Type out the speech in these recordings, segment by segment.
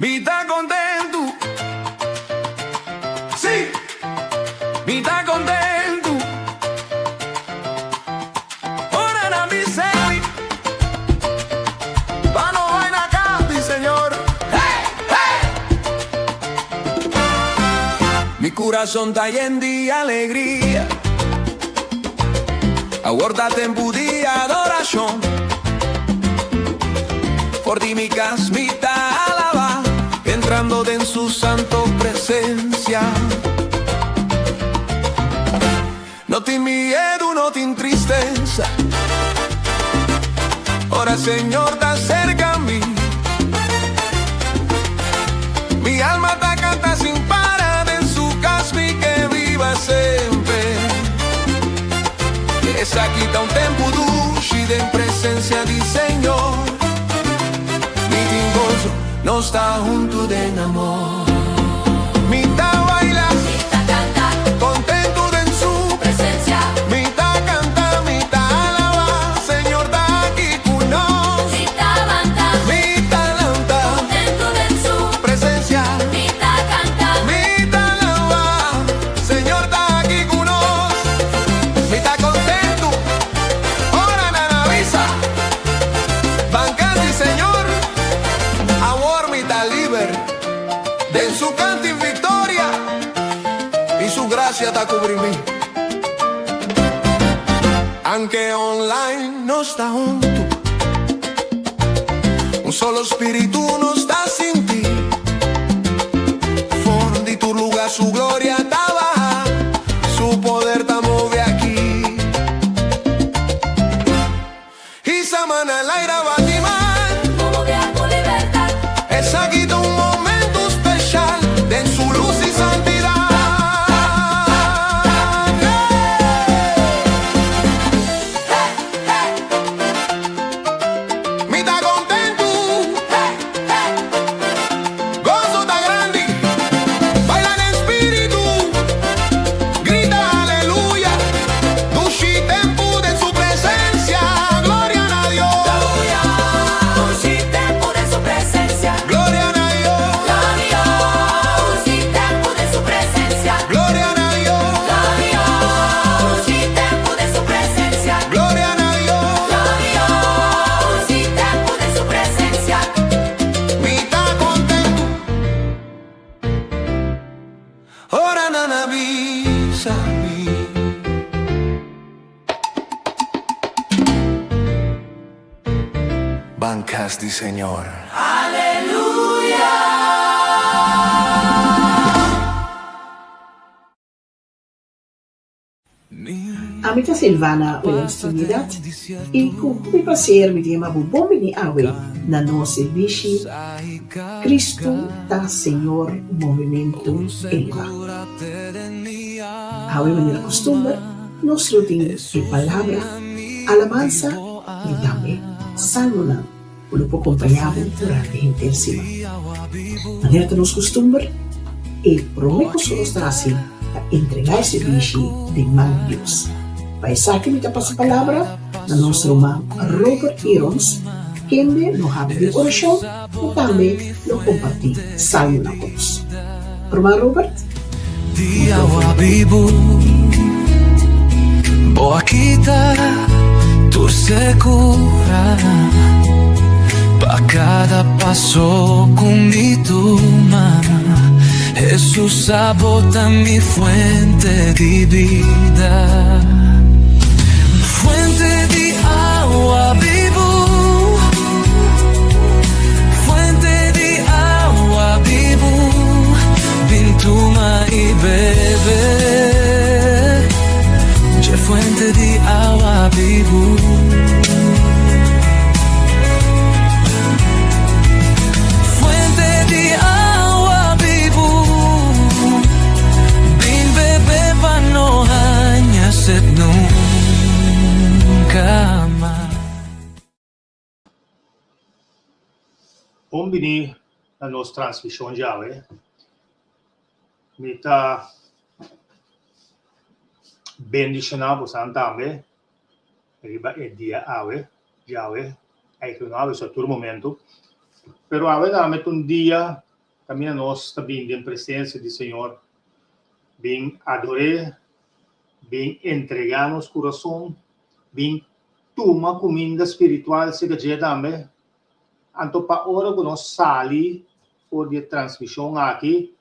Mi ta kontentu, sí, mi ta kontentu. Ora nan bisa mi pa no bai na kas di Señor. Hey, hey! Mi kurason ta yen di alegria. Awor ta tempu di adorashon. For di mi kas mi ta alabá, entrando den su santo presensia. No tin miedu, no tin tristesa, ora Señor ta serka mi. Mi alma ta kanta sin para, den su kas mi ke biba semper. Esaki ta un tempu dushi den presensia di Señor. Mi tin goso, nos ta huntu den amor. Mi ta baila, Mi ta kanta, kontentu den su presensia. Mi ta kanta, mi ta alabá, Señor ta aki ku nos. Mi ta banta, Mi ta lanta, kontentu den su presensia. Mi ta kanta, Mi ta alabá, Señor ta aki ku nos. Mi ta kontentu, ora nan a bisa, Ban kas di Señor, awor mi ta liber. Den su kan tin viktoria, i su grasia ta kubri mi. Anke online nos ta huntu, un solo spiritu nos ta sinti. For di tur luga su gloria ta baha, su poder ta move aki. Hisa man al aire bati man. Como guia cu libertad. Esaki ta un momento special den su luz y santidad. Mi ta contento. Gozo ta grandi. Baila den spiritu. Grita aleluya. Dushi tempu den su presensia. Gloria na Dios. Dushi tempu den su presensia. Gloria na Dios. Gloria. Dushi tempu den su presensia. Gloria na Dios. Gloria. Dushi tempu den su presensia. Gloria na Dios. Gloria. Dushi tempu den su presensia. Mi ta kontentu. Ora nan a bisa mi. Ban kas di Señor. Aleluya. Ami ta Silvana Williams Trinidad y cu hopi placer mi ta yama bo bon bini awe na nos servishi Cristo ta Señor Movimento Eleva. Awe manera costumber nos lo tin e palabra, alabansa y tambe salmonan cu lo por compaña bo durante henter siman. Manera ta nos custumber, e prome cos cu nos ta haci ta entrega e sirbishi den man di Dios. Pa esaki mi ta pasa palabra na nos ruman Robert Irons, kende lo habri den oracion y tambe lo comparti salmonan cu nos. Ruman Robert, microfono ta di bo. Bin tuma i bebe dje fuente di awa bibu. Fuente di awa bibu, bin bebe pa no haña sed nunka mas. Bon bini na nos transmishon djawe. Mi ta bendishoná bosan tambe riba e dia awe, djawe, eigenlijk no awe, so tur momento. Pero awe tambe ta un dia. kaminda nos ta bin den presensia di Señor, bin ador'é, bin entregá nos kurason, bin tuma kuminda spiritual serka dje tambe. Anto pa ora ku nos sali for di e transmishon aki,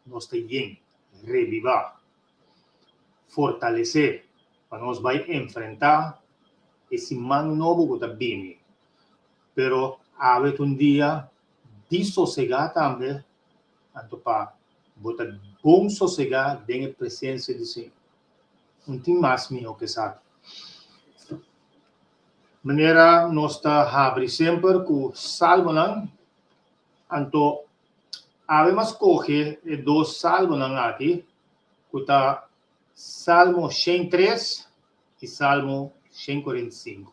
nos ta yen, rebibá, fortalesé pa nos bai enfrentá e siman nobo ku ta bini. Pero awe ta un dia di sosegá tambe, anto pa bo ta bon sosegá den e presensia di Señor. Un tin mas mihó ku esaki. Manera nos ta habri semper ku salmonan, anto awe mas kohe e dos salmonan aki ku ta Salmo 103 i Salmo 145.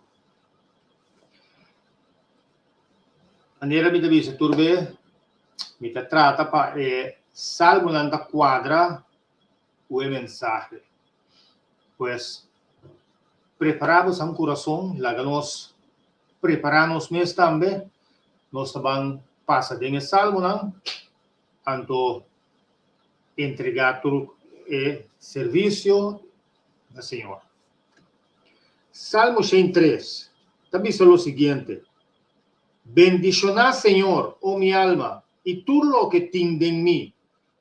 Manera mi ta bisa tur be, mi ta trata pa e salmonan ta kuadra ku e mensahe. Pues, prepará bosan kurason, laga nos prepará nos mes tambe. Nos ta ban pasa den e salmonan, anto entregá tur e servisio na Señor. Salmo 103 ta bisa lo siguiente, Bendishoná Señor, o mi alma, i tur loke tin den mi.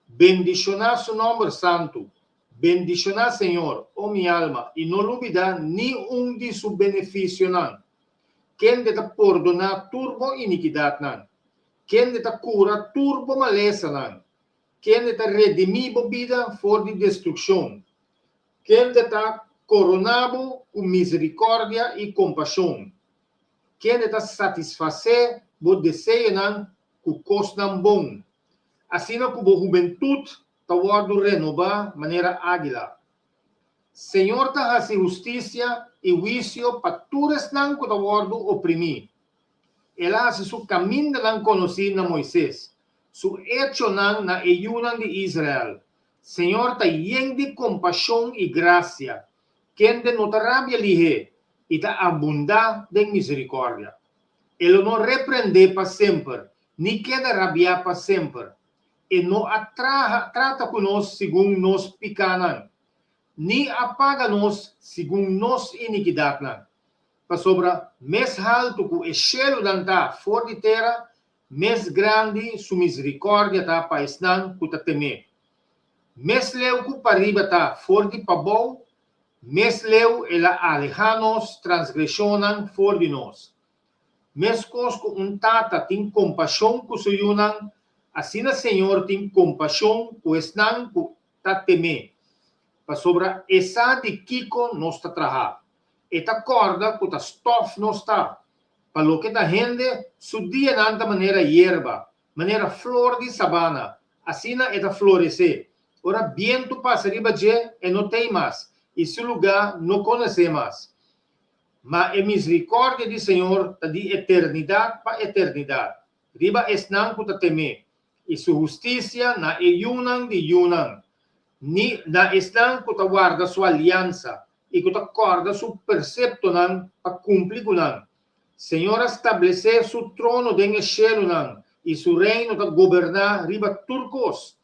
Bendishoná su nòmber santu. Bendishoná Señor, o mi alma, i no lubidá ni un di su benefisionan. Kende ta pordoná tur bo inikidatnan, kende ta kura tur bo malesanan, kende ta redimí bo bida for di destrukshon, Kende ta koroná bo ku miserikòrdia i kompashon, kende ta satisfasé bo deseonan ku kosnan bon, asina ku bo hubentut ta wòrdu renobá manera águila. Señor ta hasi hustisia i huisio pa tur esnan ku ta wòrdu oprimí. El a hasi su kamindanan konosí na Moises, su echonan na e yunan di Israel. Señor ta yen di kompashon i grasia, kende no ta rabia lihé i ta abundá den miserikòrdia. E lo no reprendé pa semper, ni keda rabiá pa semper. E no a traha trata ku nos segun nos pikánan, ni a paga nos segun nos inikidatnan. Pasobra mes haltu ku e shelunan ta for di tera, Mes grandi su miserikòrdia ta pa esnan ku ta tem'é. Mes leu ku pariba ta for di pabou, mes leu el a alehá nos transgreshonnan for di nos. Meskos ku un tata tin kompashon ku su yunan, asina Señor tin kompashon ku esnan ku ta tem'é, pasobra e sa di kiko nos ta traha. E ta kòrda ku ta stòf nos ta. Pa loke ta hende, su dianan ta manera yerba, manera flor di sabana, asina e ta floresé. Ora bientu pasa riba dje, e no t'ei mas, i su lugá no konosé mas. Ma e miserikòrdia di Señor ta di eternidat pa eternidat, riba esnan ku ta tem'é, i su hustisia na e yunan di yunan, ni na esnan ku ta warda su aliansa i ku ta kòrda su perseptonan pa kumpli ku nan. Señor a stablesé su trono den e shelunan, i su reino ta goberná riba tur kos.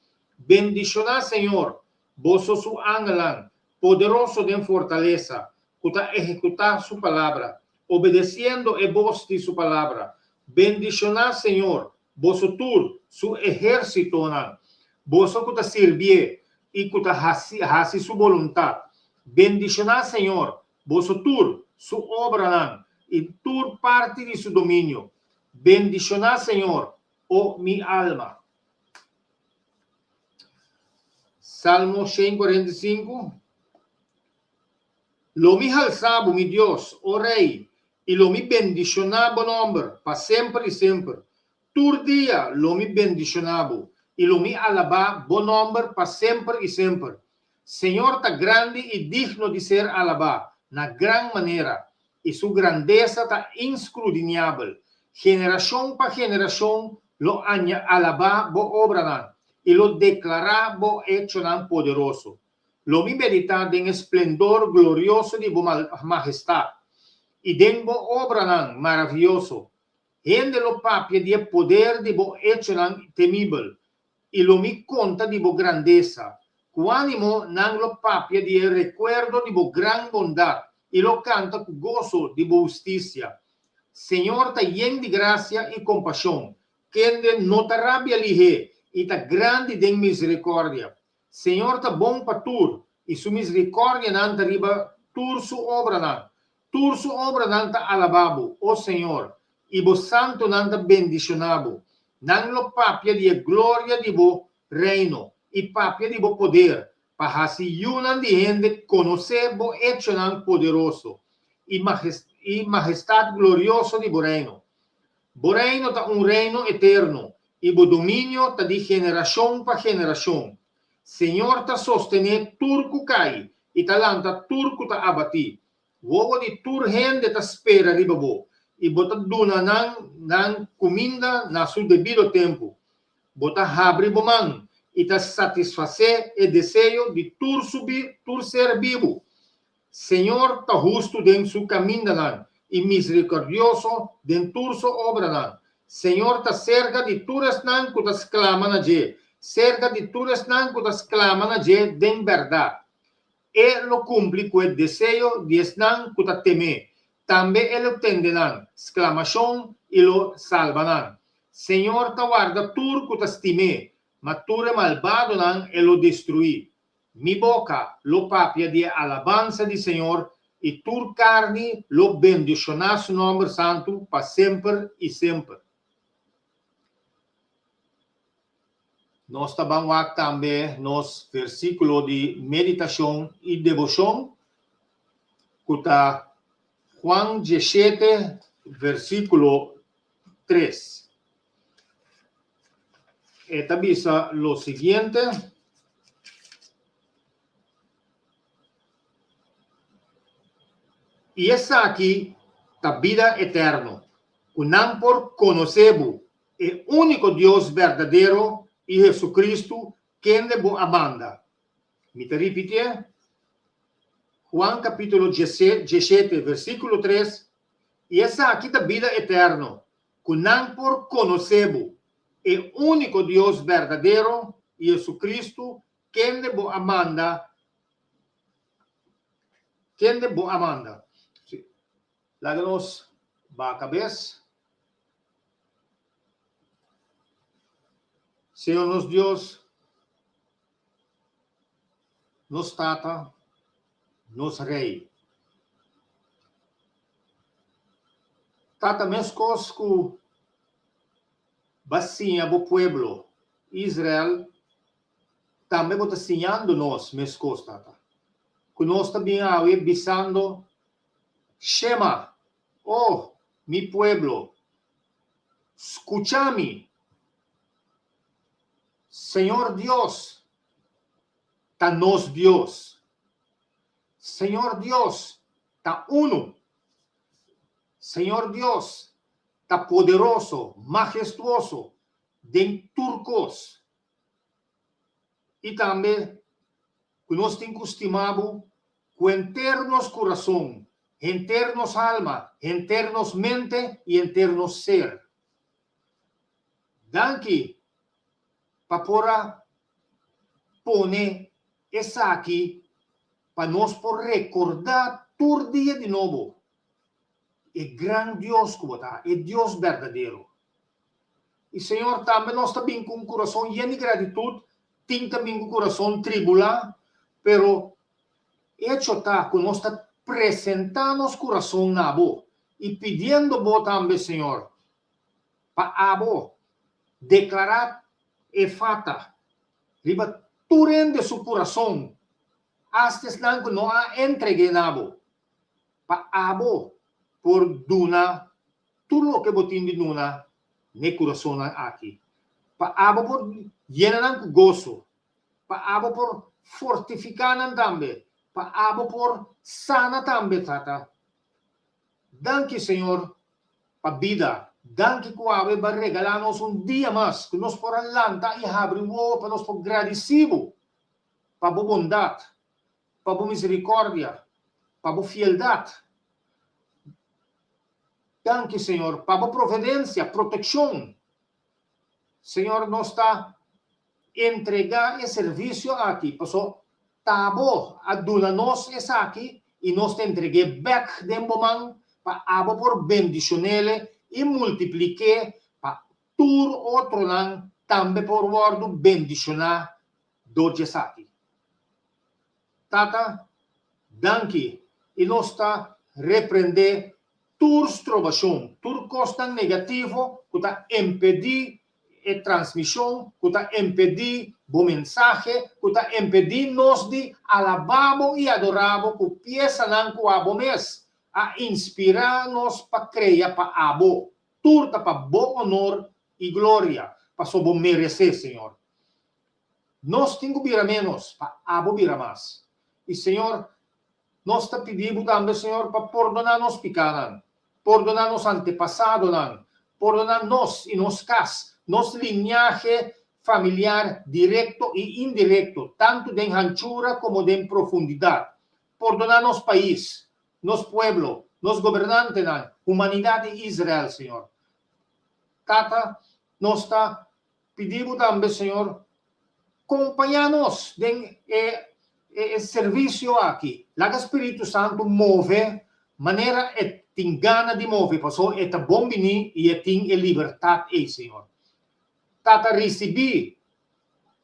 Bendishoná Señor, boso su angelnan, poderoso den fortalesa, ku ta ehekutá su palabra, obedesiendo e bos di su palabra. Bendishoná Señor, boso tur, su ehérsitonan, boso ku ta sirbié i ku ta hasi hasi su boluntat. Bendishoná Señor, boso tur, su obranan i tur parti di su dominio. Bendishoná Señor, o mi alma. Salmo 145 Lo mi halsa bo, mi Dios, o Rei, i lo mi bendishoná bo nòmber pa semper i semper. Tur dia lo mi bendishoná bo, i lo mi alabá bo nòmber pa semper i semper. Señor ta grandi i digno di ser alabá na gran manera, i su grandesa ta inskrudiniabel. Generashon pa generashon lo aña alabá bo obranan i lo deklará bo echonan poderoso. Lo mi meditá den e splendor glorioso di bo mahestat i den bo obranan maravioso. Hende lo papia di e poder di bo echonan temibel. i lo mi konta di bo grandesa. Ku ánimo nan lo papia di e rekuerdo di bo gran bondat i lo kanta ku goso di bo hustisia. Señor ta yen di grasia i kompashon, kende no ta rabia lihé i ta grandi den miserikòrdia. Señor ta bon pa tur, i su miserikòrdianan ta riba tur su obranan. Tur su obranan ta alabá bo, o Señor, i bo santunan ta bendishoná bo. Nan lo papia di e gloria di bo reino i papia di bo poder, pa hasi yunan di hende konosé bo echonan poderoso i i mahestat glorioso di bo reino. Bo reino ta un reino eterno, i bo dominio ta di generashon pa generashon. Señor ta sostené tur ku kai i ta lanta tur ku ta abatí. Wowo di tur hende ta spera riba bo, i bo ta duna nan nan kuminda na su debido tempu. Bo ta habri bo man i ta satisfasé e deseo di tur su tur ser bibu. Señor ta hustu den su kamindanan i miserikordioso den tur su obranan. Señor ta serka di tur esnan ku ta sklama na dje, serka di tur esnan ku ta sklama na dje den bèrdat. E lo kumpli ku e deseo di esnan ku ta tem'é, tambe e lo tende nan sklamashon i lo salba nan. Señor ta warda tur ku ta stim'é, ma tur e malbadonan e lo destruí. Mi boka lo papia di e alabansa di Señor, i tur karni lo bendishoná su nòmber santu pa semper i semper. Nos ta ban wak tambe nos versíkulo di meditashon i deboshon, ku ta Juan 17, versíkulo 3. E ta bisa lo siguiente. I esaki ta bida eterno, ku nan por konosé bo, e úniko Dios berdadero i Jesucristo, kende bo a manda. Mi ta ripitié, Juan kapítulo 17, versíkulo 3, I esaki ta bida eterno, ku nan por konosé bo, e úniko Dios berdadero, i Jesucristo, kende bo a manda, kende bo a manda. Sí. Laga nos baha kabes. Señor nos Dios, nos Tata, nos Rey. Tata, meskos ku Bo a siña Bo pueblo, Israel, tambe Bo ta siñando nos meskos, Tata, ku nos ta bin awe bisando, Shema, oh, mi pueblo, skucha mi! Señor Dios ta nos Dios. Señor Dios ta unu. Señor Dios ta poderoso, mahestuoso den tur kos. I tambe ku nos tin ku stima bo ku henter nos kurason, henter nos alma, henter nos mente i henter nos ser. Danki pa por a pone esaki pa nos por rekordá tur dia di nobo e gran Dios ku bo ta, e Dios berdadero. I Señor, tambe nos ta bin ku un kurason yen di gratitut, tin ta bin ku kurason tribulá, pero echo ta ku nos ta presentá nos kurason na bo i pidiendo bo tambe, Señor, pa abo deklará e fata riba tur hende su kurason, asta esnan ku no a entreg'é na bo, pa abo por duna tur loke bo tin di duna n'e kurasonnan aki, pa abo por yena nan ku goso, pa abo por fortifiká nan tambe, pa abo por sana tambe, Tata. Danki, Señor, pa bida. Danki ku awe bo a regalá nos un dia mas ku nos por a lanta i habri wowo pa nos por gradisí bo pa bo bondat, pa bo miserikòrdia, pa bo fieldat. Danki, Señor, pa bo providensia, protekshon. Señor, nos ta. entregá e servisio aki, paso ta abo a duna nos esaki i nos ta entreg'é bèk den bo man pa abo por bendishon'ele i multiplik'é pa tur otronan tambe por wòrdu bendishoná dor di esaki. Tata, danki i nos ta reprendé tur strobashon, tur kosnan negativo ku ta impedí e transmishon, ku ta impedí bo mensahe, ku ta impedí nos di alabá bo i adorá bo ku piesanan ku abo mes a inspirá nos pa krea pa abo. Tur ta pa bo honor i gloria, paso bo meresé, Señor. Nos tin ku bira ménos pa abo bira mas. I Señor, nos ta pidi bo tambe, Señor, pa pordoná nos pikánan, pordoná nos antepasadonan, pordoná nos i nos kas, nos liniahe familiar direkto i indirekto, tantu den hanchura komo den profundidat. Pordoná nos pais, nos pueblo, nos gobernantenan, humanidat i Israel, Señor. Tata, nos ta Pidi bo tambe, Señor, kompañá nos den e e servisio aki. Laga Spiritu Santu move manera e tin gana di move, pasobra e ta bon bini i e tin e libertat ei, Señor. Tata, risibí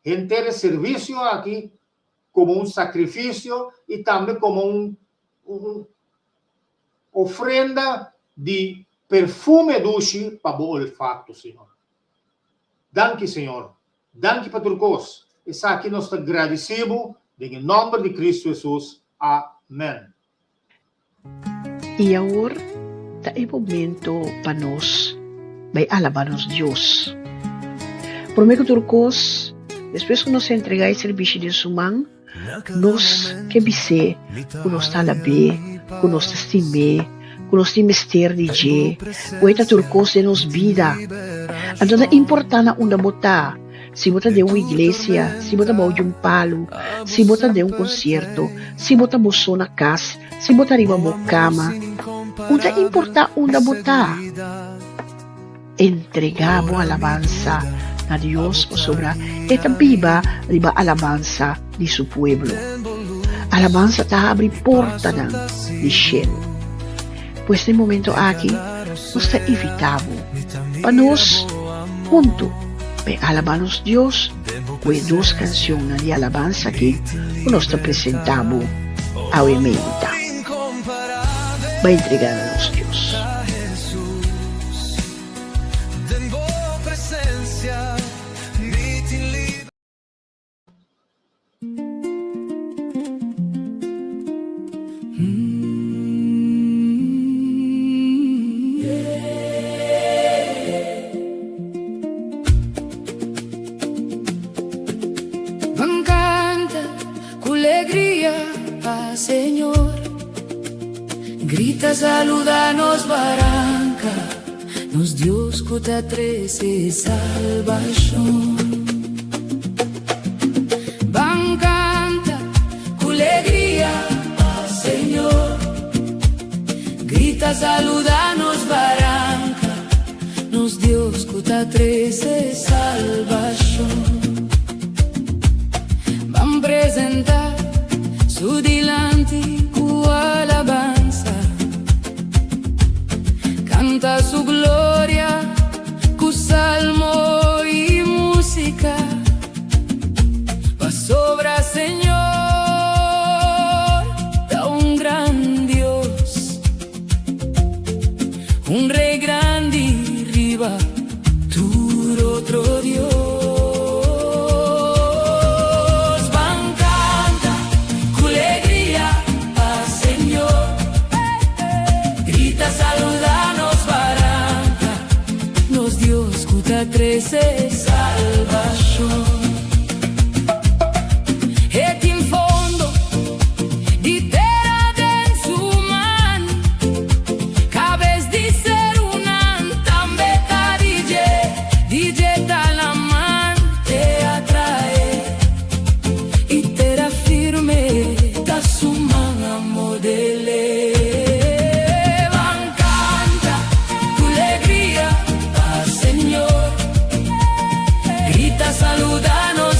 henter e servisio aki komo un sakrifisio i tambe komo un un ofrenda di perfume dushi pa bo olfato, Señor. Danki Señor, danki pa tur kos. Esaki nos ta gradisí bo den e nòmber di Kristu Hesus. Amèn. I awor ta e momento pa nos bai alabá nos Dios. Promé ku tur kos, despues ku nos entregá e sirbishi den su man, Nos ke bis'é ku nos ta alab'é, ku nos ta stim'é, ku nos tin mester di dje, ku e ta tur kos den nos bida. Anto ta importá na unda bo ta, si bo ta den un iglesia, si bo ta bou di un palu, si bo ta den un konsierto, si bo ta bo so na kas, si bo ta riba bo kama. Un ta importá unda bo ta. Entregá bo alabansa na Dios pasobra e ta biba riba alabansa di su pueblo. Alabansa ta habri portanan di shelu. Pues na e momento aki nos ta invitá bo pa nos huntu bai alabá nos Dios ku e dos kansionnan di alabansa aki ku nos ta presentá bo awe meinta. Bai entregá na nos Dios. Ban canta cu legria pa Señor. Grita saluda nos baranca, nos Dios cu ta trece salbacion. Ban canta cu legria pa Señor. Grita saluda nos baranca, nos Dios cu ta trece salbacion. Ban presenta su dilanti cu alabansa, Canta su gloria cu salmo y musica, Pasobra Señor ta un gran Dios, Un Rey grandi riba tur otro Dios. Ban canta cu legria pa Señor, Grita saluda nos baranca, nos Dios cu ta trece salbacion. E tin fondo di tera den su man, Cabes di serunan tambe ta di dje, di dje ta laman te atrae, i tera firme ta su man a modele. Ban canta cu legria pa Señor, grita saluda nos.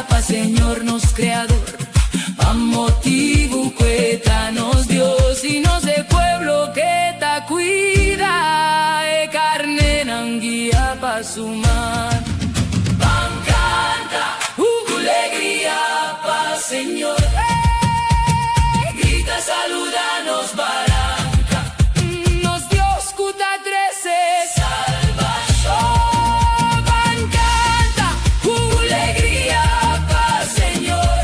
pa Señor nos Kreador, pa motibu ku e ta nos Dios i nos e pueblo ku e ta kuida, e karnénan guiá pa su man. Ban kanta ku alegria pa Señor, grita saludá nos baranka. Nos Dios ku ta trese salbashon. Ban kanta ku alegria pa Señor,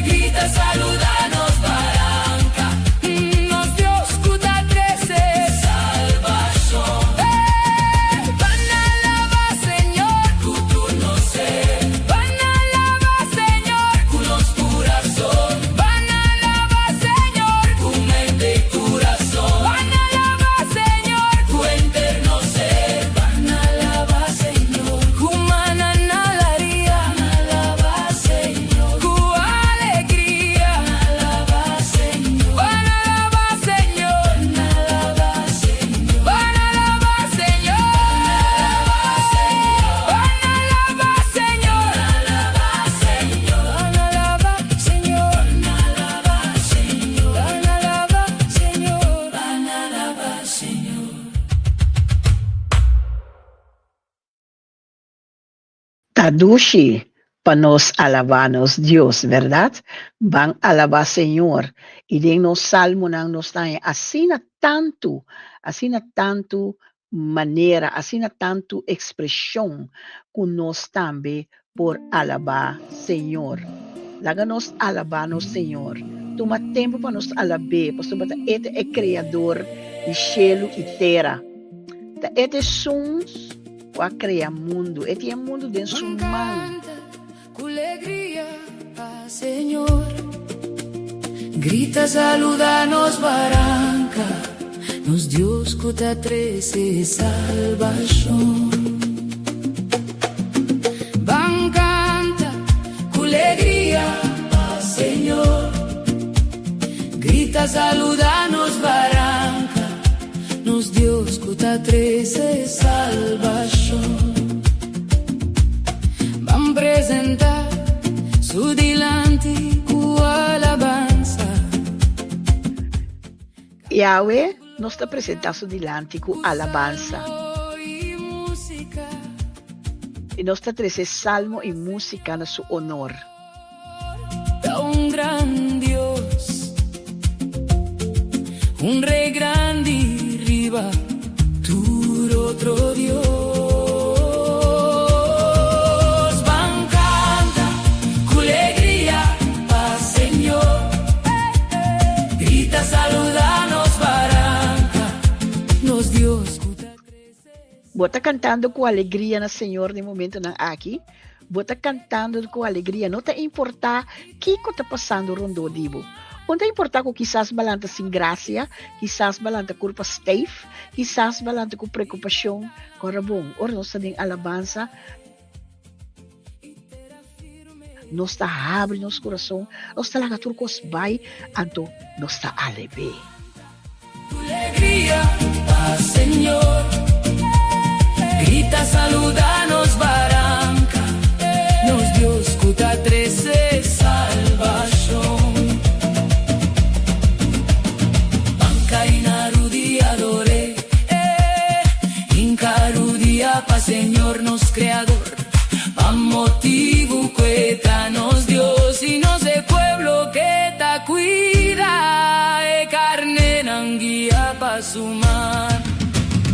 grita saludá nos baranka. Nos Dios ku ta trese salbashon. Ban alabá Señor, ku tur nos ser. Ban alabá Señor, ku nos kurason. Ban alabá Señor, ku mente i kurason. Ban alabá Señor, ku henter nos ser. Ban alabá Señor, ku mannan alaria. Ban alabá Señor, ku alegria. Ban alabá Señor, ban alabá Señor, ban alabá Señor, ban alabá Señor, ban alabá Señor, ban alabá Señor, ban alabá Señor, ban alabá Señor, ban alabá Señor. Ta dushi pa nos alabá nos Dios, bèrdat? Ban alabá Señor. I den nos salmonan nos ta haña asina tantu, asina tantu manera, asina tantu ekspreshon ku nos tambe por alabá Señor. Laga nos alabá nos Señor. Tuma tempu pa nos alab'é, pasobra ta E ta e Kreador di shelu i tera. Ta E ta esun ku a krea mundu. E tin e mundu den su Man man. kanta ku legria pa Señor. Grita saludá nos baranka, nos Dios ku ta trese salbashon. Ban kanta ku legria pa Señor. Grita saludá nos baranka, nos Dios ku ta trese salbashon. Ban presentá su dilanti ku alabansa. Yahweh, nos ta presentá su dilanti ku Ku alabansa. salmo i músika. I nos ta trese salmo i músika na su onor. Ta un gran Dios, un Rei grandi riba tur otro dios. Ban kanta ku legria pa Señor. Grita saludá nos baranka, nos Dios ku ta trese. Bo ta kantando ku alegria na Señor den momentonan aki? Bo ta kantando ku alegria, no ta importá kiko ta pasando rondó di bo. Un ta importá ku kisas bo a lanta sin grasia, kisas bo a lanta kurpa steif, kisas bo a lanta ku preokupashon. Kòrda bon, ora nos ta den alabansa, nos ta habri nos kurason, nos ta laga tur kos bai, anto nos ta aleb'é. Ku legria pa Señor, grita saludá nos baranka, nos Dios ku ta trese salbashon. Ban kai na rudia ador'é, hinka rudia pa Señor nos Kreador, pa motibu ku e ta nos Dios i nos e pueblo ku e ta kuida, e karnénan guiá pa su man.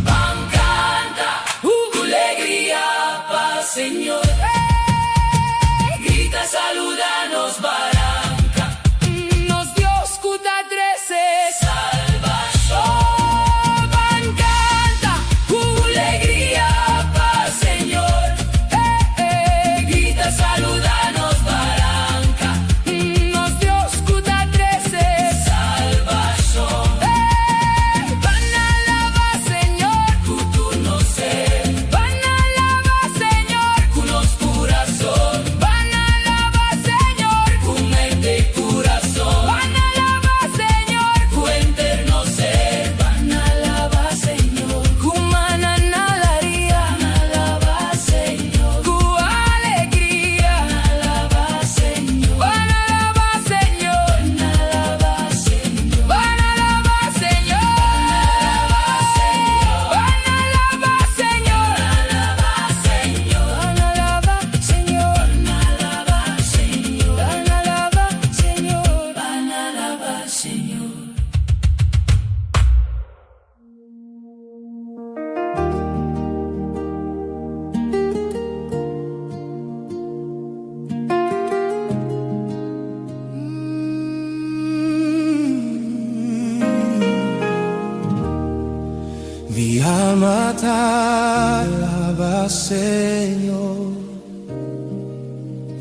Ban kanta ku legria. Ta alabá Señor.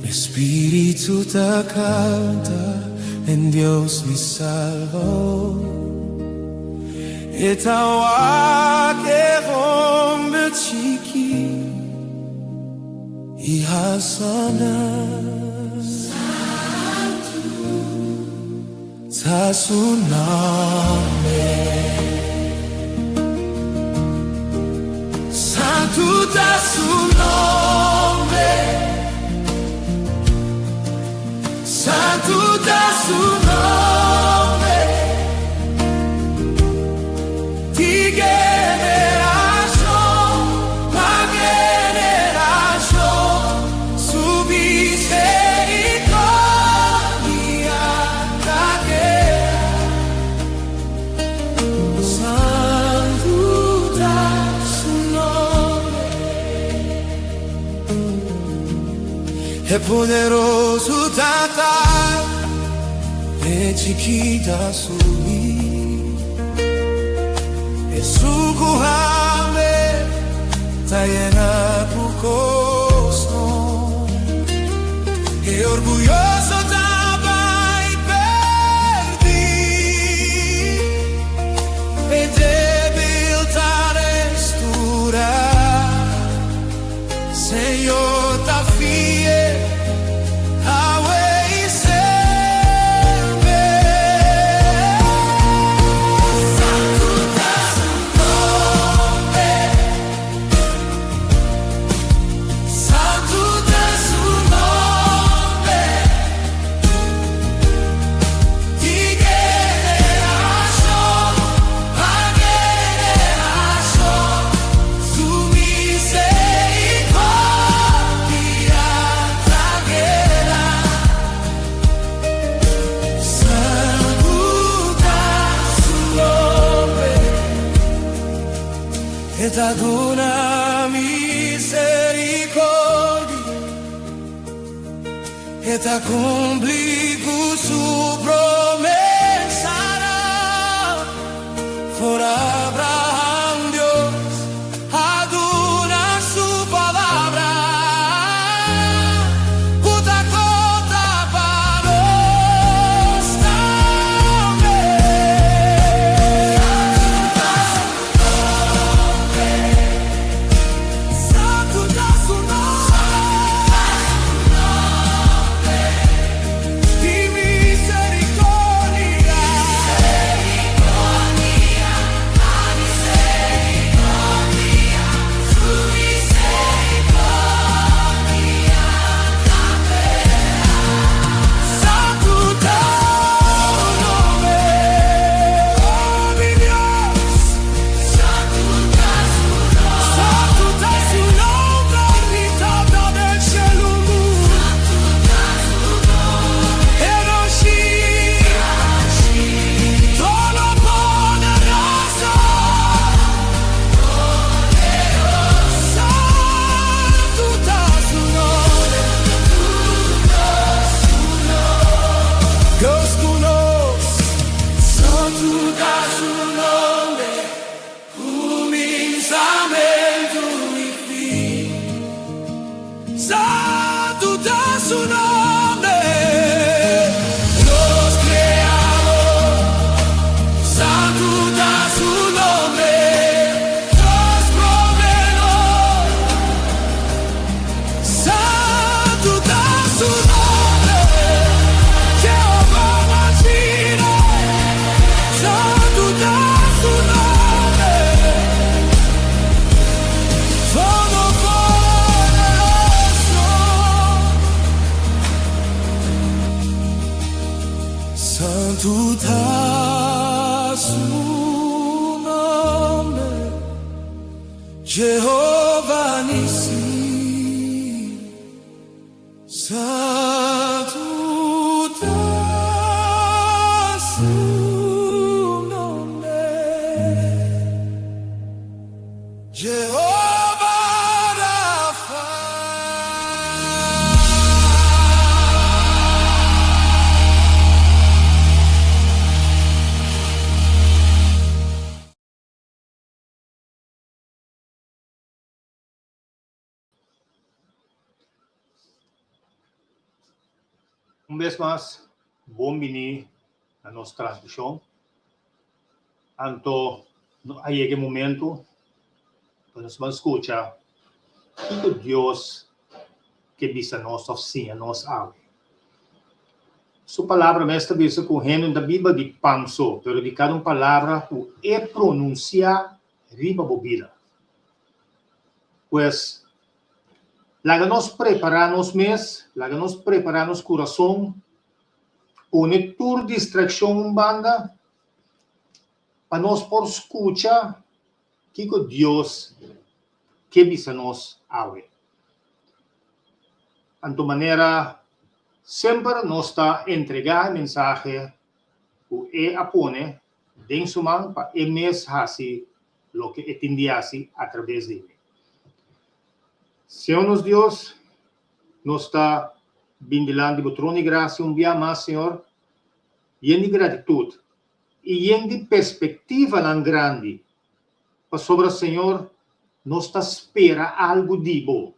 Mi spiritu ta kanta den Dios mi Salbador. E ta wak e hòmber chikí i halsa nan. Ta su nòmber. Santu ta su nòmber. Santu ta su nòmber. Di generashon pa generashon, su miserikòrdia ta keda. Santu ta su nòmber. E poderoso Tata, e chikí ta subi. Esun ku hamber ta yena ku kos. E orguyoso ta bai pèrdí. E débil ta restourá. Señor ta fiel, awe i semper. Santu ta su nòmber. Santu ta su nòmber. Di generashon pa generashon, su miserikòrdia ta keda. Santu ta su nòmber. E ta duna miserikòrdia. E ta kumpli ku su promesa. For Abraham Dios a duna su palabra. Ku ta konta pa nos tambe. Santu ta su nòmber. Di miserikòrdia. Miserikòrdia, su miserikòrdia ta keda. Santu ta su nòmber. Oh, mi Dios. Santu ta su nòmber. Santu ta su nòmber. Tata den shelu. Santu ta su nòmber. Elohim. Todopoderoso. Santu ta su nòmber. Dios ku nos. Santu ta su nòmber. Kuminsamentu i fin. Santu ta su nòmber. Nos Kreador. Santu ta su nòmber. Nos Proveedor. Santu ta su nòmber. Jehová Jireh. Santu ta su nòmber. Todopoderoso. Santu ta su nòmber. Jehová Nissi. Santu ta su nòmber. Jehová Rafa. Un bes mas, bon bini na nos transmishon. Anto a yega e momento pa nos ban skucha kiko Dios ke bisa nos òf siña nos awe. Su palabra mes ta bisa ku hende no ta biba di pan so, pero di kada un palabra ku e pronunsiá riba bo bida. Pues, laga nos prepará nos mes, laga nos prepará nos kurason, pone tur distrakshon un banda pa nos por skucha kiko Dios ke bisa nos awe. Anto manera semper nos ta entregá e mensahe ku e a pone den su man pa e mes hasi loke e tin di hasi atrabes di mi. Señor nos Dios, nos ta bin dilanti bo trono di grasia un bia mas, Señor, yen di gratitut i yen di perspektivanan grandi, pasobra, Señor, nos ta spera algu di bo.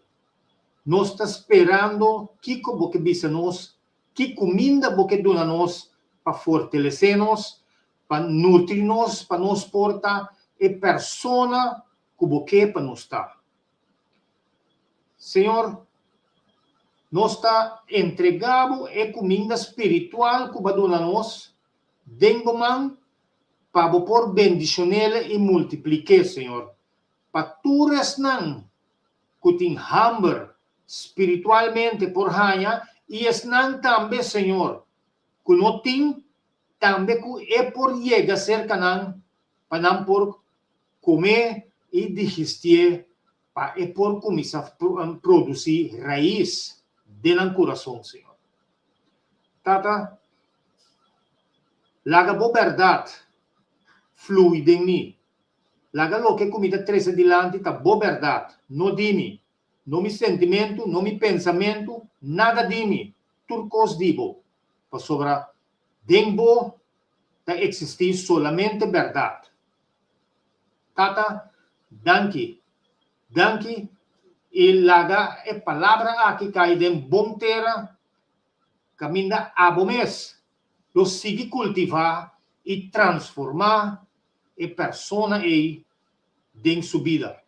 Nos ta sperando kiko bo ke bisa nos, ki kuminda bo ke duna nos pa fortalesé nos, pa nutri nos pa nos por ta e persona ku bo ke pa nos ta. Señor, nos ta entregá bo e kuminda spiritual ku bo a duna nos den bo man pa bo por bendishon'el i multiplik'é, Señor, pa tur esnan ku tin hamber spiritualmente por haña i esnan tambe, Señor, ku no tin tambe ku e por yega serka nan pa nan por kome i digistié pa e por kuminsá produsí rais den nan kurason, Señor. Tata, laga bo bèrdat flui den mi. Laga loke ku mi ta trese dilanti ta bo bèrdat, no di mi, no mi sentimentu, no mi pensamentu, nada di mi, tur kos di bo, pasobra den bo ta eksistí solamente bèrdat. Tata, danki, danki i laga e palabra aki kai den bon tera kaminda abo mes lo sigui kultivá i transformá e persona ei den su bida,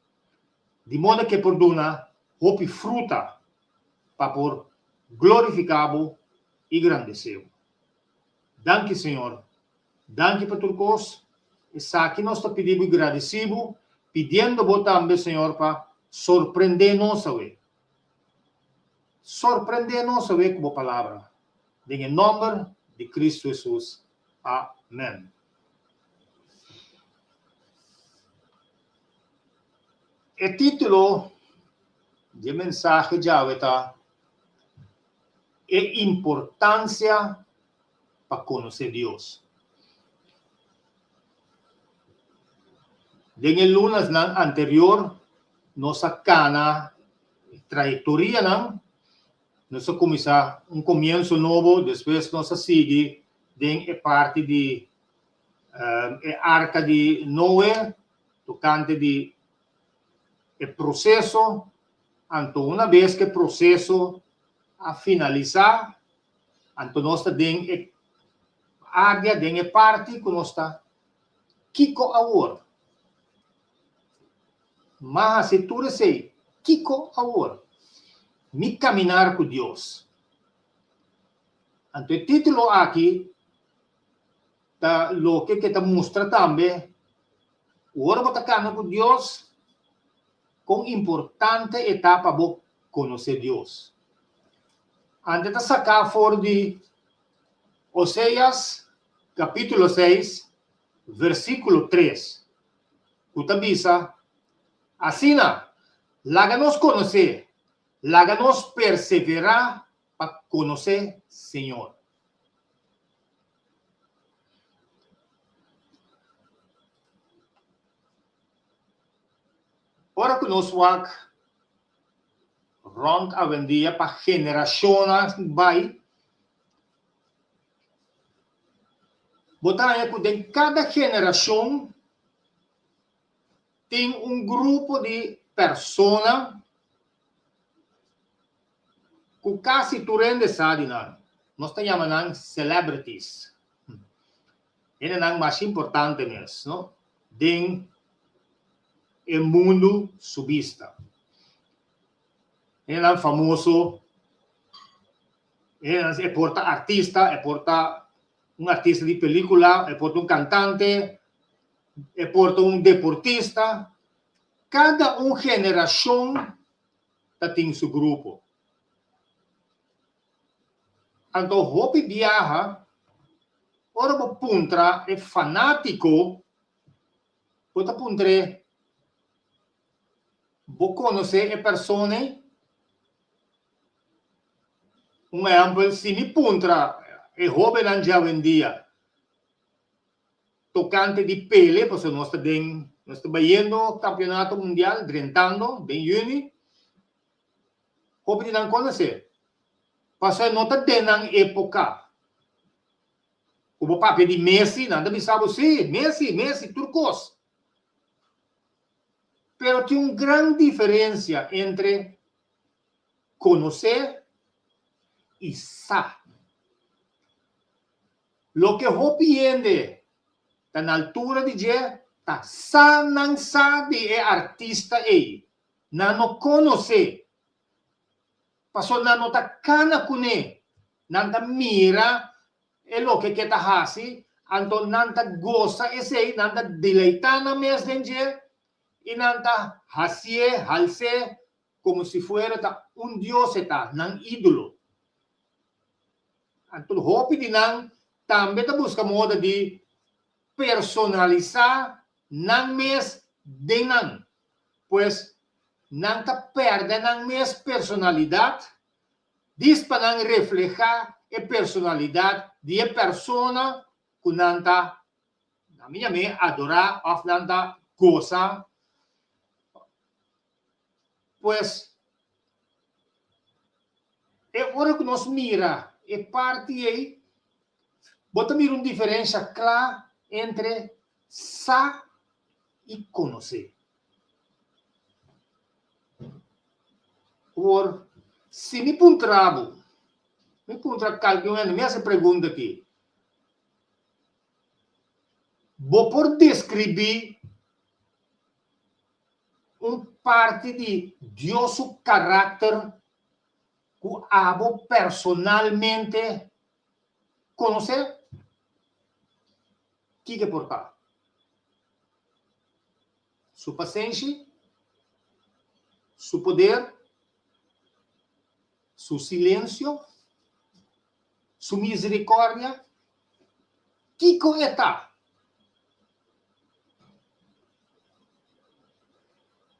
di moda ku e por duna hopi fruta pa por glorifiká bo i grandesé bo. Danki, Señor. Danki pa tur kos. Esaki nos ta pidi bo i gradisí bo, pidiendo bo tambe, Señor, pa sorprendé nos awe. Sorprendé nos awe ku bo palabra. Den e nòmber di Kristu Hesus. Amèn. E título di e mensahe djawe ta E importansia pa konosé Dios. Den e lunasnan anterior nos a kana e trayektorianan, nos a kuminsá un komienso nobo, despues nos a sigui den e parti di e arka di Noe tokante di e proseso, anto una bes ku e proseso a finalisá, anto nos ta den e área, den e parti ku nos ta kiko awor? M'a hasi tur esei, kiko awor? Mi kaminar ku Dios. Anto e título aki ta loke ke ta mustra tambe ora bo ta kana ku Dios, kon importante e ta pa bo konosé Dios. Ante ta saká for di Oseas kapítulo seis, versíkulo tres, ku ta bisa, Asina, laga nos konosé, laga nos perseverá pa konosé Señor. Ora ku nos wak rònt awendia pa generashonnan bai, bo ta haña ku den kada generashon tin un grupo di persona ku kasi tur hende sa di nan. Nos ta yama nan celebrities. Hendenan masha importante mes, no? Den e mundu su bista. Hendenan famoso, hendenan e por ta artista, e por ta un artista di pelicula, e por ta un cantante, e por ta un deportista. Cada un generacion ta tin su grupo. Anto hopi biaha ora bo puntra e fanátiko, bo ta puntr'é, Bo konosé e persona ei? Un ehèmpel, si mi puntra e hóbennan djawendia tokante di Pele, pasobra nos ta den, nos ta bayendo kampionato mundial, drentando den yüni, Hopi di nan konosé. Pasobra no ta den nan époka. Ku bo papia di Messi, nan ta bisa bo, sí, Messi, Messi, tur kos. Pero tin un gran diferensia entre konosé i sa. Loke hopi hende ta na altura di dje ta sa nan sa di e artista ei. Nan no konosé, pasobra nan no ta kana kuné. Nan ta mira e loke ku e ta hasi, anto nan ta gosa esei, nan ta deleitá nan mes den dje i nan ta hasié, hals'é, komo si fuera ta un dios e ta, nan ídolo. Anto hopi di nan tambe ta buska moda di personalisá nan mes den nan. Pues, nan ta pèrdè nan mes personalidat dis pa nan reflehá e personalidat di e persona ku nan ta, na mi yam'é, adorá òf nan ta gosa. Pues, e ora ku nos mira e parti ei, bo ta mira un diferensha kla entre sa i konosé. Awor, si mi puntra bo, mi puntra kalke un hende, mi hasi e pregunta aki, Bo por deskribí un parti di Dios su karakter ku abo personalmente konosé? Kiko e por ta? Su pasenshi? Su poder? Su silensio? Su misericordia? Kiko e ta?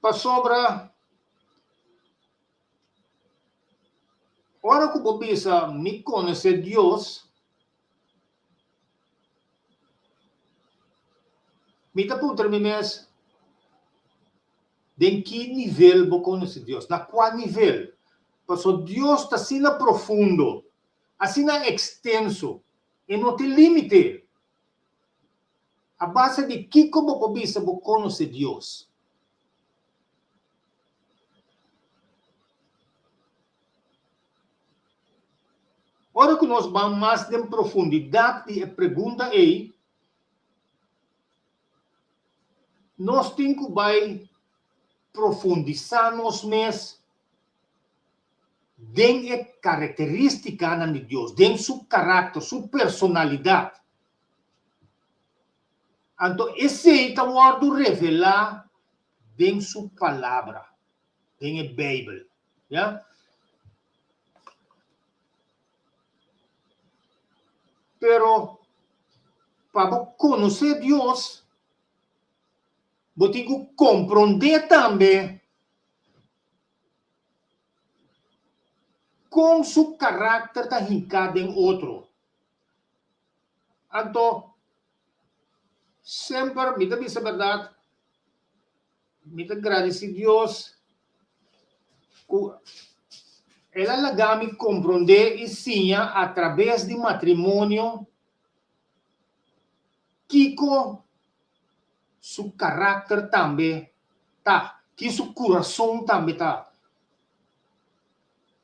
Pasobra ora ku bo bisa mi konosé Dios, mi ta puntra mi mes, Den ki nivel bo konosé Dios? Na kua nivel? Pasobra Dios ta asina profundo, asina ekstenso, e no tin límite. A base di kiko bo por bisa bo konosé Dios? Ora ku nos ban mas den profundidat di e pregunta ei, nos tin ku bai profundisá nos mes den e karakterístikanan di Dios, den su karakter, su personalidat. Anto esei ta wòrdu revelá den su Palabra, den e Beibel. Ya. Pero pa bo konosé Dios, bo tin ku komprondé tambe kon su karakter ta hinká den otro. Anto, semper mi ta bisa bèrdat, mi ta gradisí Dios ku El a laga mi komprondé i siña atrabes di matrimonio kiko su karakter tambe ta, ki su kurason tambe ta.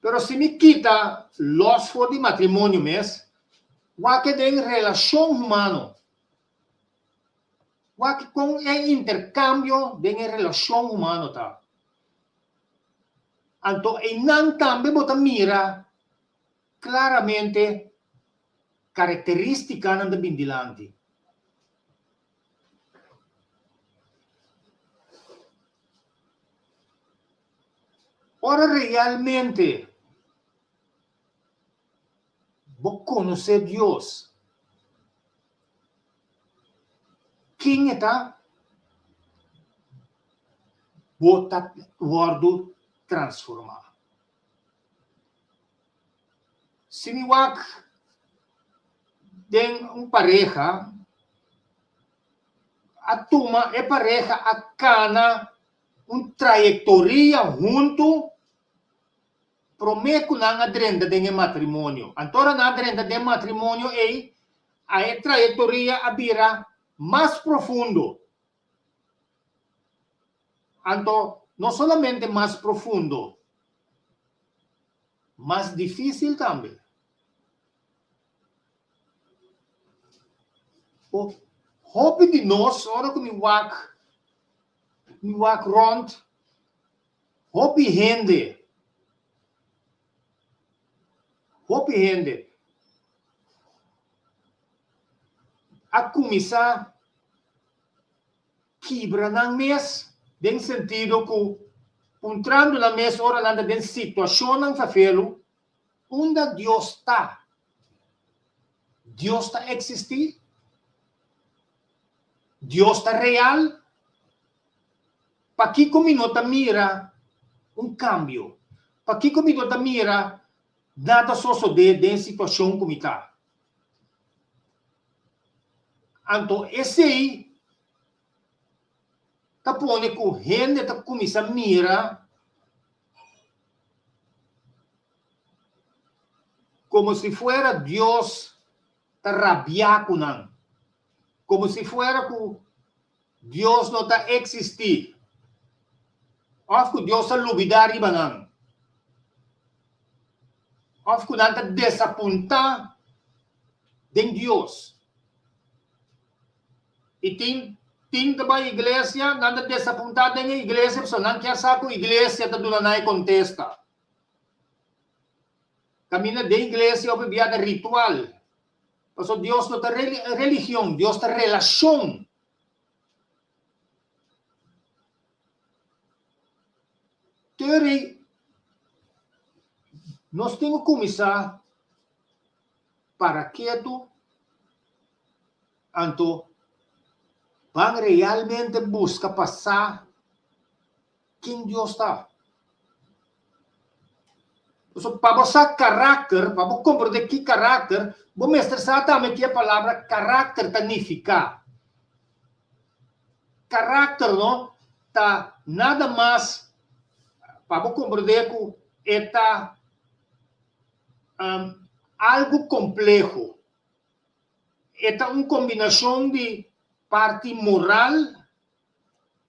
Pero si mi kita lòs for di matrimonio mes, wak e den relashon humano. Wak kon e interkambio den e relashon humano ta. Anto einan tambe bo ta mira klaramente karakterístikanan ta bin dilanti. Ora realmente bo konosé Dios, ken e ta, bo ta wòrdu transformá. Si mi wak den un pareha, a tuma e pareha a kana un trayektoria huntu promé ku nan a drenta den e matrimonio. Anto ora nan a drenta den matrimonio ei, a e trayektoria a bira mas profundo. Anto no solamente mas profundo, mas difísil tambe. Hopi di nos, ora ku mi wak Mi wak rond, hopi hende, hopi hende a kuminsá kibra nan mes den sentido ku puntrando nan mes ora nan ta den situashonnan fafelu, unda Dios ta? Dios ta eksistí? Dios ta real? Pakiko mi no ta mira un kambio? Pakiko mi no ta mira nada sosodé den e situashon ku mi ta? Anto esei ta pone ku hende ta kuminsá mira komo si fuera Dios ta rabiá ku nan, komo si fuera ku Dios no ta eksistí òf ku Dios a lubidá riba nan òf ku nan ta desapuntá den Dios. I tin tin ta bai iglesia, nan ta desapuntá den e iglesia pasobra nan kier sa ku iglesia ta duna nan e kontesta. Kaminda den iglesia hopi bia ta ritual. Pasobra Dios no ta religion, Dios ta relashon. Terei nos tin ku kuminsá para ketu, anto ban realmente buska pa sa Ken Dios ta? Pasobra pa bo sa karakter, pa bo komprendé ki karakter, bo mester sa tambe ki e palabra karakter ta nifiká. Karakter no ta nada mas pa bo komprendé ku e ta algu kompleho. E ta un kombinashon di parti moral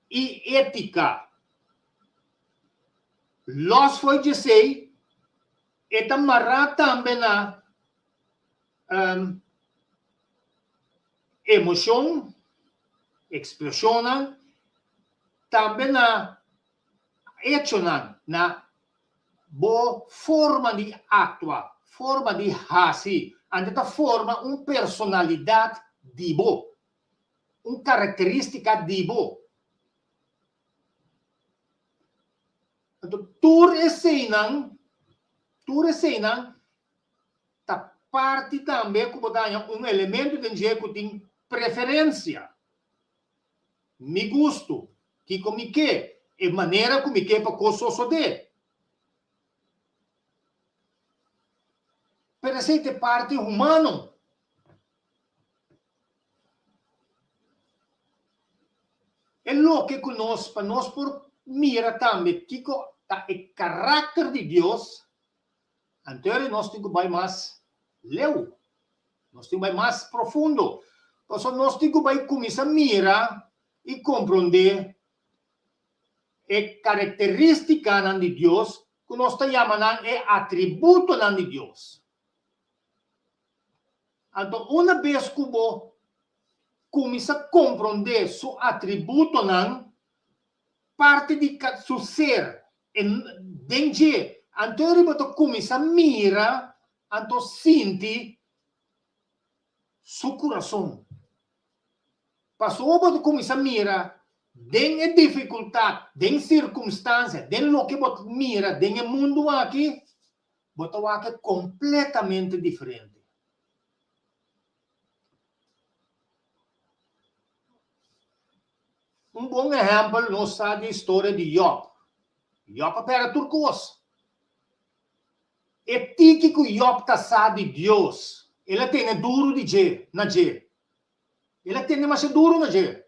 i étika. Lòs fo'i djesei, e ta mará tambe na emoshon, ekspreshonnan, tambe na echonan, na bo forma di aktua, forma di hasi. Anto ta forma un personalidat di bo. Un karakterístika di bo. Anto tur eseinan, tur eseinan ta parti tambe ku bo ta haña un elemento den dje ku tin preferensia. Mi gustu, kiko mi ke, e manera ku mi ke pa kos sosodé. Pero esei ta e parti humano. E loke ku nos, pa nos por mira tambe kiko ta e karakter di Dios, anto nos tin ku bai mas leu, nos tin ku bai mas profundo, pasobra nos tin ku bai kuminsá mira i komprondé e karakterístikanan di Dios. ku nos ta yama nan e atributonan di Dios. Anto una bes ku bo kuminsá komprondé su atributonan, parti di su ser den dje, anto e riba ta kuminsá mira, anto sinti su kurason. Pasobra bo ta kuminsá mira den e difikultat, den sirkumstansia, den loke bo ta mira den e mundu aki, bo ta wak e kompletamente diferente. Un bon ehèmpel nos sa di historia di Yòb. Yòb a pèrdè tur kos. E tiki ku Yòb ta sa di Dios, el a tene duru di dje, na dje. El a tene masha duru na dje.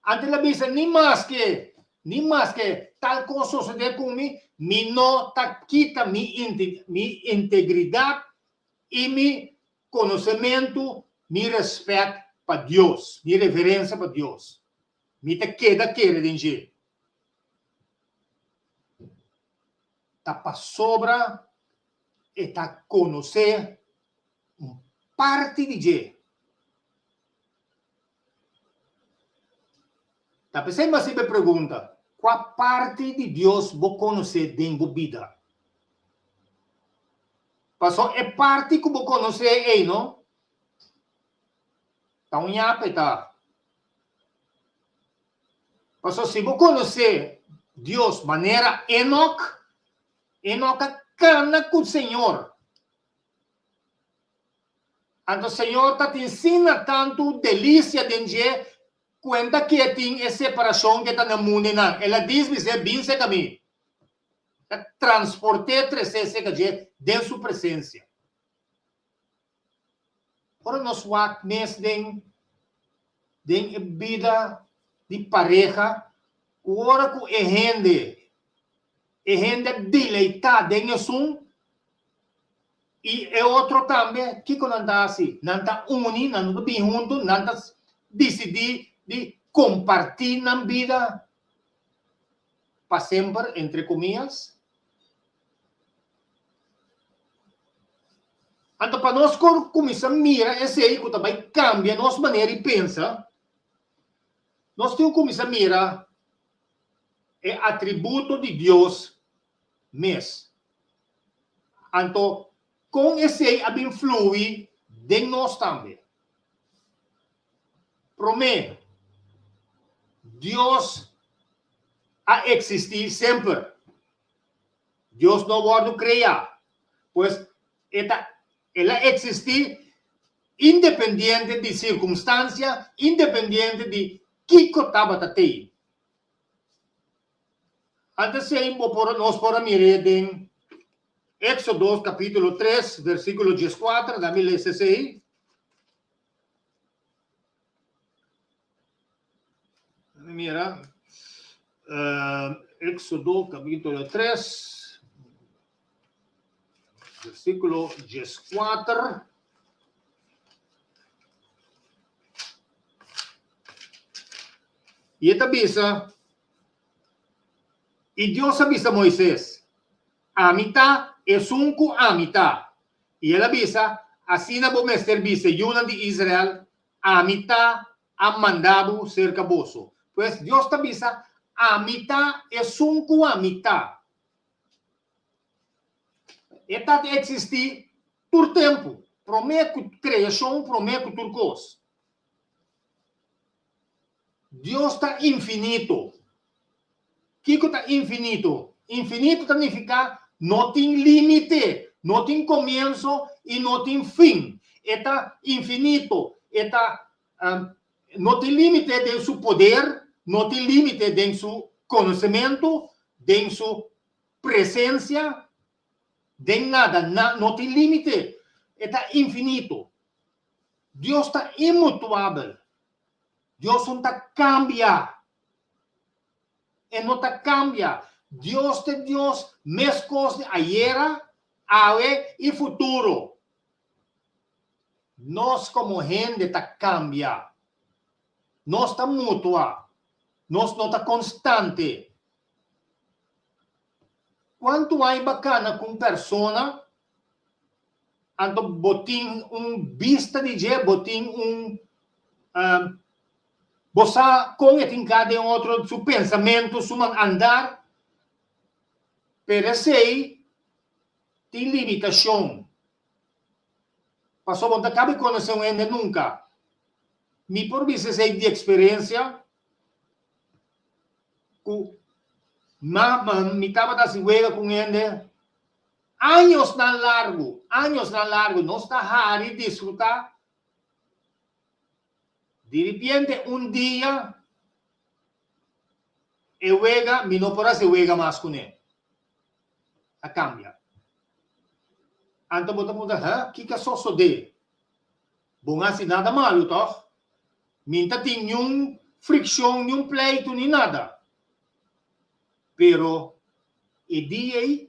Anto el a bisa, Ni maske, ni maske tal kos sosodé ku mi, mi no ta kita mi mi integridat i mi konosementu, mi rèspèt pa Dios, mi reverensia pa Dios. Mi ta keda kere den dje. Ta pasobra e ta konosé un parti di dje. Ta p'esei mi a hasiba e pregunta, Kua parti di Dios bo konosé den bo bida? Pasobra e parti ku bo konosé ei no ta un yape ta. Pasobra si bo konosé Dios manera Enok, Enok a kana ku Señor. Anto Señor ta tin sina tantu delicia den dje cuenta ke tin e separacion ke ta na mundenan. El a dis bis'é, Bin seca mi. Ta transport'é tres'é seca dje den su presencia. Ora nos wak mes den den e bida di pareha cu ora cu e hende e hende a deleita den esun I e otro tambe, kiko nan ta hasi? Nan ta uni, nan ta bin huntu, nan ta disidí di kompartí nan bida pa semper, entre komiyas. Anto pa nos por kuminsá mira esei ku ta bai kambia nos manera di pensa, nos tin ku kuminsá mira e atributo di Dios mes. Anto, kon esei a bin flui den nos tambe? Promé, Dios a eksistí semper. Dios no wòrdu kreá. Pues, e ta, el a eksistí independiente di sirkumstansia, independiente di kiko tabata tei. Antes ei bo por, nos por a mir'é den Éxodo capítulo 3, versículo 14, dami lesa esei. Dami mira. Uh, Éxodo capítulo 3, versículo 14. I e ta bisa, I Dios a bisa Moises, Ami ta esun ku ami ta. I el a bisa, Asina bo mester bisa e yunan di Israel, Ami ta a manda bo serka boso. Pues Dios ta bisa, Ami ta esun ku ami ta. E ta ta eksistí tur tempu, promé ku kreashon, promé ku tur kos. Dios ta infinito. Kiko ta infinito? Infinito ta nifiká no tin límite, no tin komienso i no tin fin. E ta infinito, e ta no tin límite den su poder, no tin límite den su konosementu, den su presensia, den nada, no tin límite. E ta infinito. Dios ta inmutuabel. Dios no ta kambia. E no ta kambia. Dios ta Dios meskos di ayera, awe i futuro. Nos komo hende ta kambia. Nos ta mutua. Nos no ta konstante. Kuantu ai bo a kana ku un persona, anto bo tin un bista di dje, bo tin un, bo sa kon e tin ka den otro, su pensamentu, su man andar, pero esei tin limitashon. Pasobra bo no ta kabe konosé un hende nunka. Mi por bisa esei di eksperensia ku ma mi tabata hasi wega ku un hende añosnan largu, añosnan largu nos ta hari disfrutá. Diripiente un dia e wega mi no por hasi wega mas kuné. A kambia. Anto bo ta puntra, Hë, kiko a sosodé? Bo no hasi nada malu, tòg? Mi no ta tin niun frikshon, niun pleitu, ni nada. Pero e dia ei,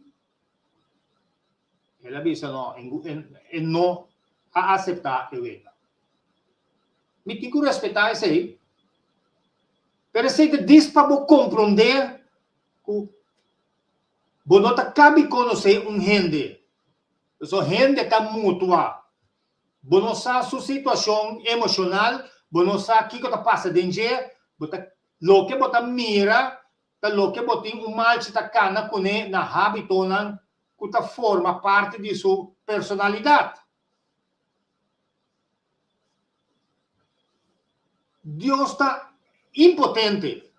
el a bisa no, e no a aseptá e wega. Mi tin ku respetá esei, pero esei ta dis pa bo komprondé ku bo no ta kabi konosé un hende. Pasobra hende ta mutua. Bo no sa su situashon emoshonal, bo no sa kiko ta pasa den dje, bo ta loke bo ta mira ta loke bo tin un malchi ta kana kuné na hábitonan ku ta forma parti di su personalidat. Dios ta impotente.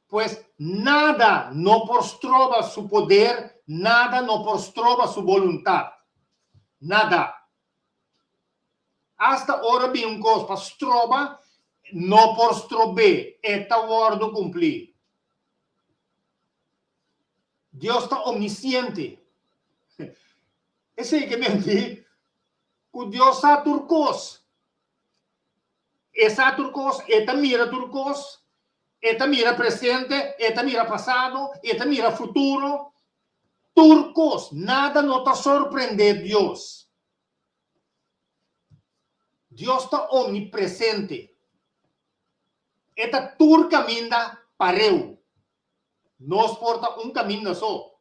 Pues nada no por stroba su poder, nada no por stroba su boluntad. Nada. Asta ora bin un cos pa stroba, no por strob'é, e ta wordo cumplí. Dios ta omnisciente. Esey ke menti cu Dios sa tur cos. E sa tur kos, e ta mira tur kos, e ta mira presente, e ta mira pasado, e ta mira futuro, tur kos, nada no ta sorprendé Dios. Dios ta omnipresente. E ta tur kaminda pareu. Nos por ta un kaminda so,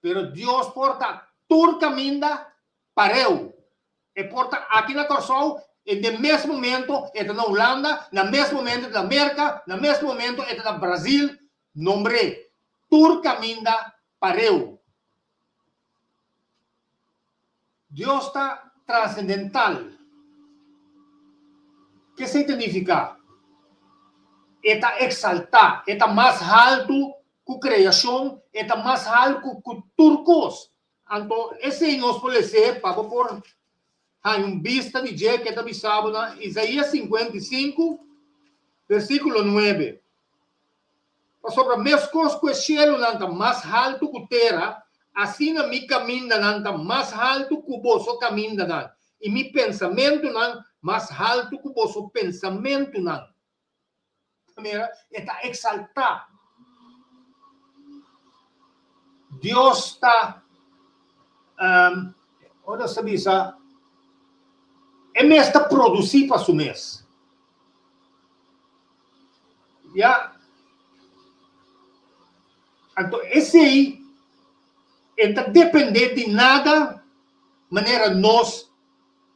pero Dios por ta tur kaminda pareu. E por ta aki na Kòrsou i den mes momento e ta na Hulanda, na mes momento e ta na Merka, na mes momento e ta na Brazil, nombr'é tur kaminda pareu. Dios ta transendental. Ke esei ta nifiká? E ta eksaltá, e ta mas haltu ku kreashon, e ta mas haltu ku tur kos. Anto esei nos por les'é pa bo por haña un bista di dje ke ta bisa bo na Isaías 55, versíkulo 9. Pasobra meskos ku e shelunan ta mas haltu ku tera, asina mi kamindanan ta mas haltu ku boso kamindanan, i mi pensamentunan mas haltu ku boso pensamentunan. Mira, e ta exaltá. Dios ta, um, ora nos ta bisa, e mes ta producí pa su mes. Ya. Anto esei, e ta dependé di nada manera nos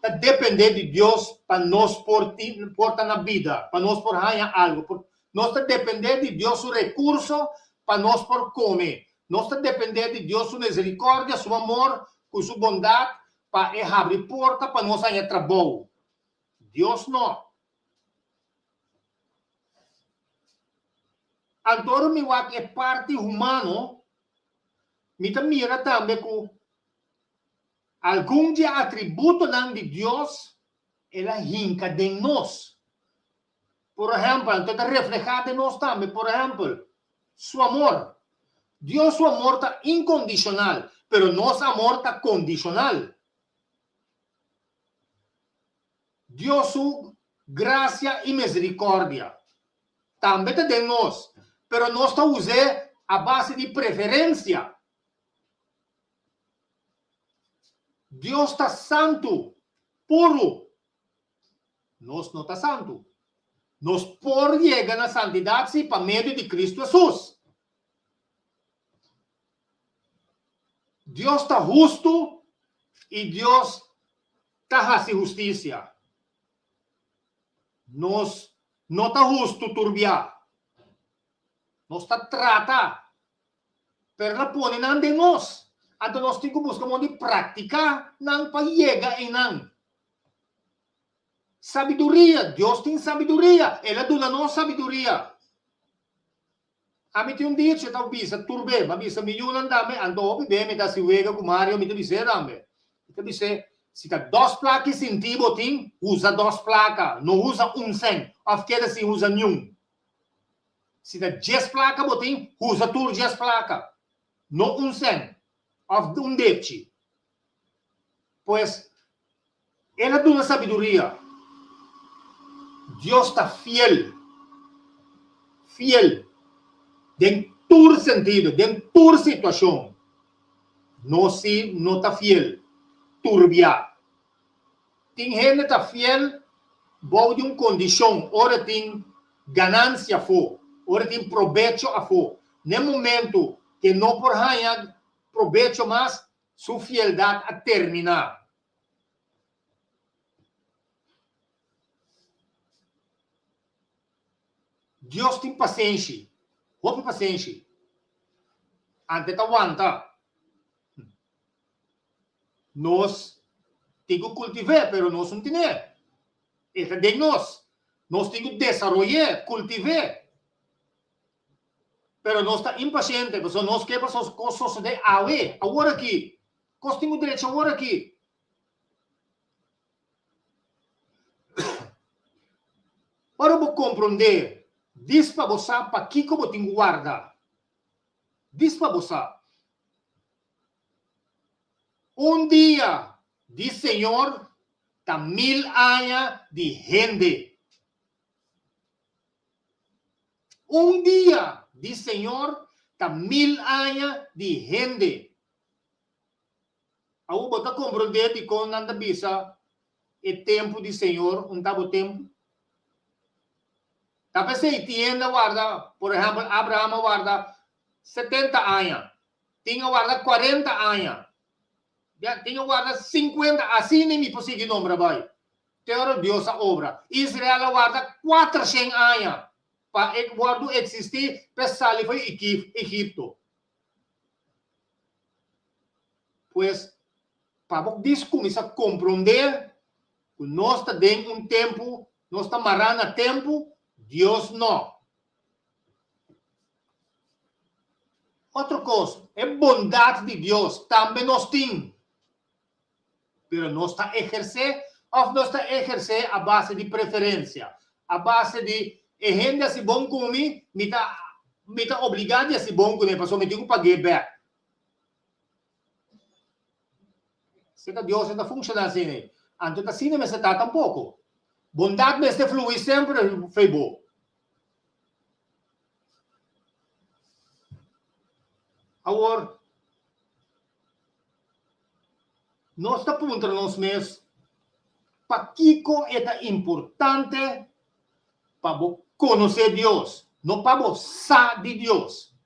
ta dependé di Dios pa nos por tin por ta na bida, pa nos por haña algu. Por nos ta dependé di Dios su rekurso pa nos por kome. Nos ta dependé di Dios su miserikòrdia, su amor ku su bondat pa e habri porta pa nos haña trabou. Dios no. Anto ora mi wak e parti humano, mi ta mira tambe ku Algun dje atributonan di Dios el a hinka den nos. Por ehèmpel, anto e ta reflehá den nos tambe, por ehèmpel, su amor. Dios su amor ta inkondishonal, pero nos amor ta kondishonal. Dios su grasia i miserikòrdia tambe ta den nos, pero nos ta us'é a base di preferensia. Dios ta santu, puru. Nos no ta santu. Nos por yega na santidat si pa medio di Cristo Hesus. Dios ta hustu i Dios ta hasi hustisia. Nos no ta hustu tur bia. Nos ta trata, pero el a pone nan den nos. Anto nos tin ku buska modo di praktiká nan pa yega einan. Sabiduria, Dios tin sabiduria, El a duna nos sabiduria. Ami tin un dicho ta bisa tur be, m'a bisa mi yunan tambe, anto hopi be mi ta hasi wega ku Mario, mi ta bis'é tambe. Mi ta bis'é, si ta dos plaka i sinti bo tin, usa dos plaka, no usa un sèn, òf keda sin usa niun. Si ta djes plaka bo tin, usa tur djes plaka, no un sèn, òf un depchi. Pues, El a duna sabiduria. Dios ta fiel, fiel den tur sentido, den tur situacion. Nos si no ta fiel tur bia. Tin hende ta fiel bou di un condicion, ora tin ganancia afo, ora tin probecho afo. N'e momento ke no por haña probecho mas, su fieldad a termina. Dios tin pasenshi, hopi pasenshi. Ante ta wanta. Nos tin ku kultiv'é, pero nos no tin'é. E ta den nos. Nos tin ku desaroy'é, kultiv'é. Pero nos ta impasiente, pasobra nos ke pa kos sosodé awe, awor aki. Kos tin ku drecha awor aki. Ora bo komprondé, dis pa bo sa pakiko bo tin ku warda. Dis pa bo sa. Un dia di Señor ta mil aña di hende. Un dia di Señor ta mil aña di hende. Awor bo ta komprondé dikon nan ta bisa e tempu di Señor un ta bo tempu? Ta p'esei tin hende a warda, por ehèmpel Abraham a warda setenta aña, tin a warda kuarenta aña, tin a warda sinkuenta, asina mi por sigui nombra bai. Te ora Dios a obra. Israel a warda kuatershen aña pa e wòrdu eksistí p'e sali for Egipto. Pues, pa bo dis kuminsá komprondé ku nos ta den un tempu, nos ta mará na tempu, Dios no. Otro kos, e bondat di Dios tambe nos tin. Pero nos ta ehersé òf nos ta ehersé a base di preferensia, a base di e hende a hasi bon ku mi, mi ta mi ta obligá di hasi bon kuné pasobra mi tin ku pag'é bèk. Serka Dios e ta funshoná asina. Anto ta asina mester ta tampoko. Bondat mester fluí semper fei bo. Awor, Nos ta puntra nos mes, Pakiko e ta importante pa bo konosé Dios, no pa bo sa di Dios?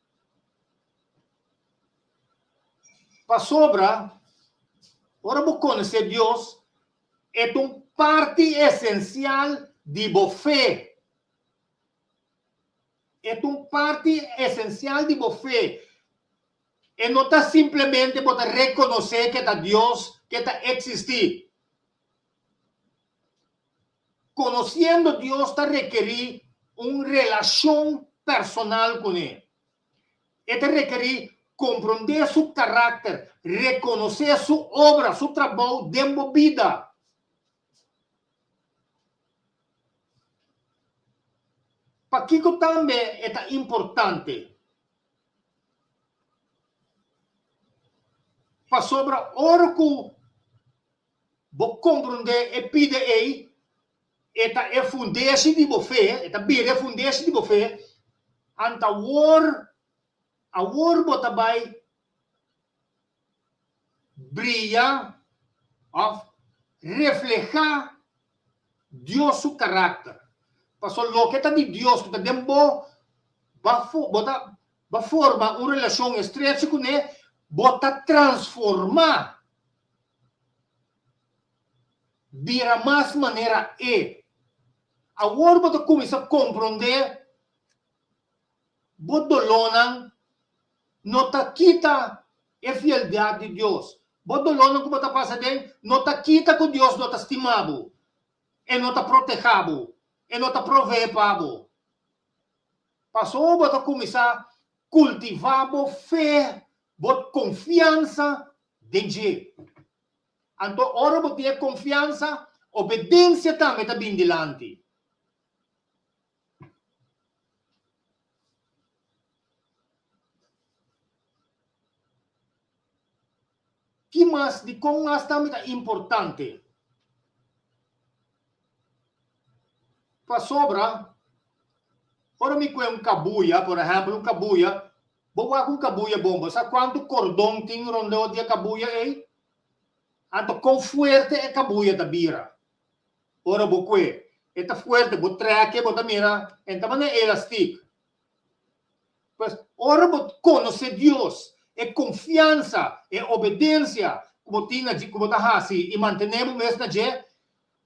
Pasobra ora bo konosé Dios, e ta un parti esensial di bo fe. E ta un parti esensial di bo fe. E no ta simplemente bo ta rekonosé ke ta Dios ke ta eksistí. Konosiendo Dios ta rekerí un relashon personal kuné. E ta rekerí komprondé su karakter, rekonosé su obra, su trabou den bo bida. Pakiko tambe e ta importante? Pasobra ora ku bo komprondé e pida ei, e ta e fundeshi di bo fe, e ta bira e fundeshi di bo fe, anta awor, awor bo ta bai bria òf reflehá Dios su karakter. Pasobra loke ta di Dios ku ta den bo, bo ta bo forma un relashon estrecho kuné. Bo ta transformá, bira mas manera E. Awor bo ta kuminsá komprondé bo dolónan no ta kita e fieldat di Dios. Bo dolónan ku bo ta pasa den no ta kita ku Dios no ta stima bo, e no ta protehá bo, e no ta proveé pa bo. Pasobra bo ta kuminsá kultivá bo fe, bo konfiansa den dje. Anto ora bo tin e konfiansa, obedensia tambe ta bin dilanti. Ki mas, dikon mas tambe ta importante? Pasobra, ora mi kue un kabuya, por ehèmpel un kabuya, bo wak un kabuya bon, bo sa kuantu kordon tin rondó di e kabuya ei? Anto kon fuerte e kabuya ta bira ora bo kue? E ta fuerte, bo trèk'e, bo ta mira, e ta manera elastik. Pues, ora bo konosé Dios, e konfiansa, e obedensia ku bo tin na dje, ku bo ta hasi i mantené bo mes na dje,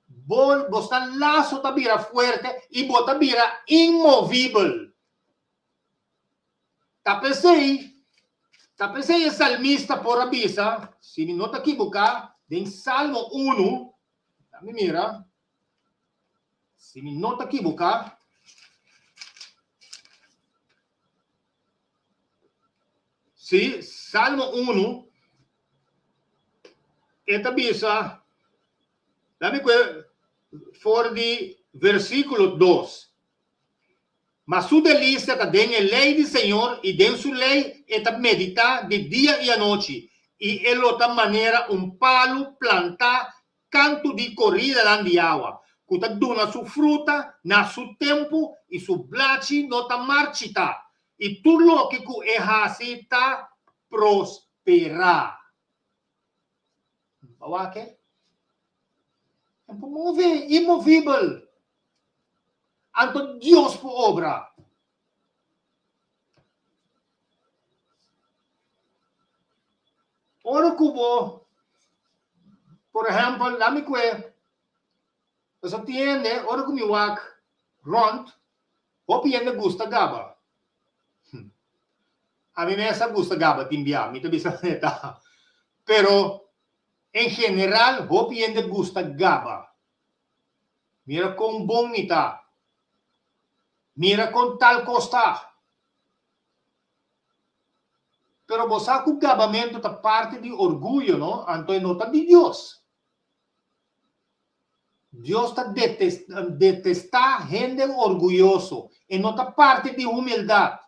bo bosnan laso ta bira fuerte i bo ta bira inmovibel. Ta p'esei, ta p'esei e salmista por a bisa, si mi no ta kibuká, den Salmo unu, mi mira, si mi no ta kibuká, sí, Salmo unu, e ta bisa, Lami kue for di versíkulo dos. Ma su delisia ta den e lei di Señor, i den su lei e ta meditá di dia i anochi, i e lo ta manera un palu plantá kantu di koridanan di awa, ku ta duna su fruta na su tempu, i su blachi no ta marchitá, i tur loke ku e hasi ta prosperá. Bo wak e? E por move, imovibel. Anto Dios por obra. Ora ku bo, por ehèmpel, lami kue, pasobra tin hende, ora ku mi wak rònt, hopi hende gusta gaba. Ami mes a gusta gaba tin bia, mi ta bisa neta. Pero en general hopi hende gusta gaba. Mira kon bon mi ta. Mira kon tal kos ta. Pero bo sa ku gabamentu ta parti di orguyo, no? Anto e no ta di Dios. Dios ta detestá hende orguyoso. E no ta parti di humildat.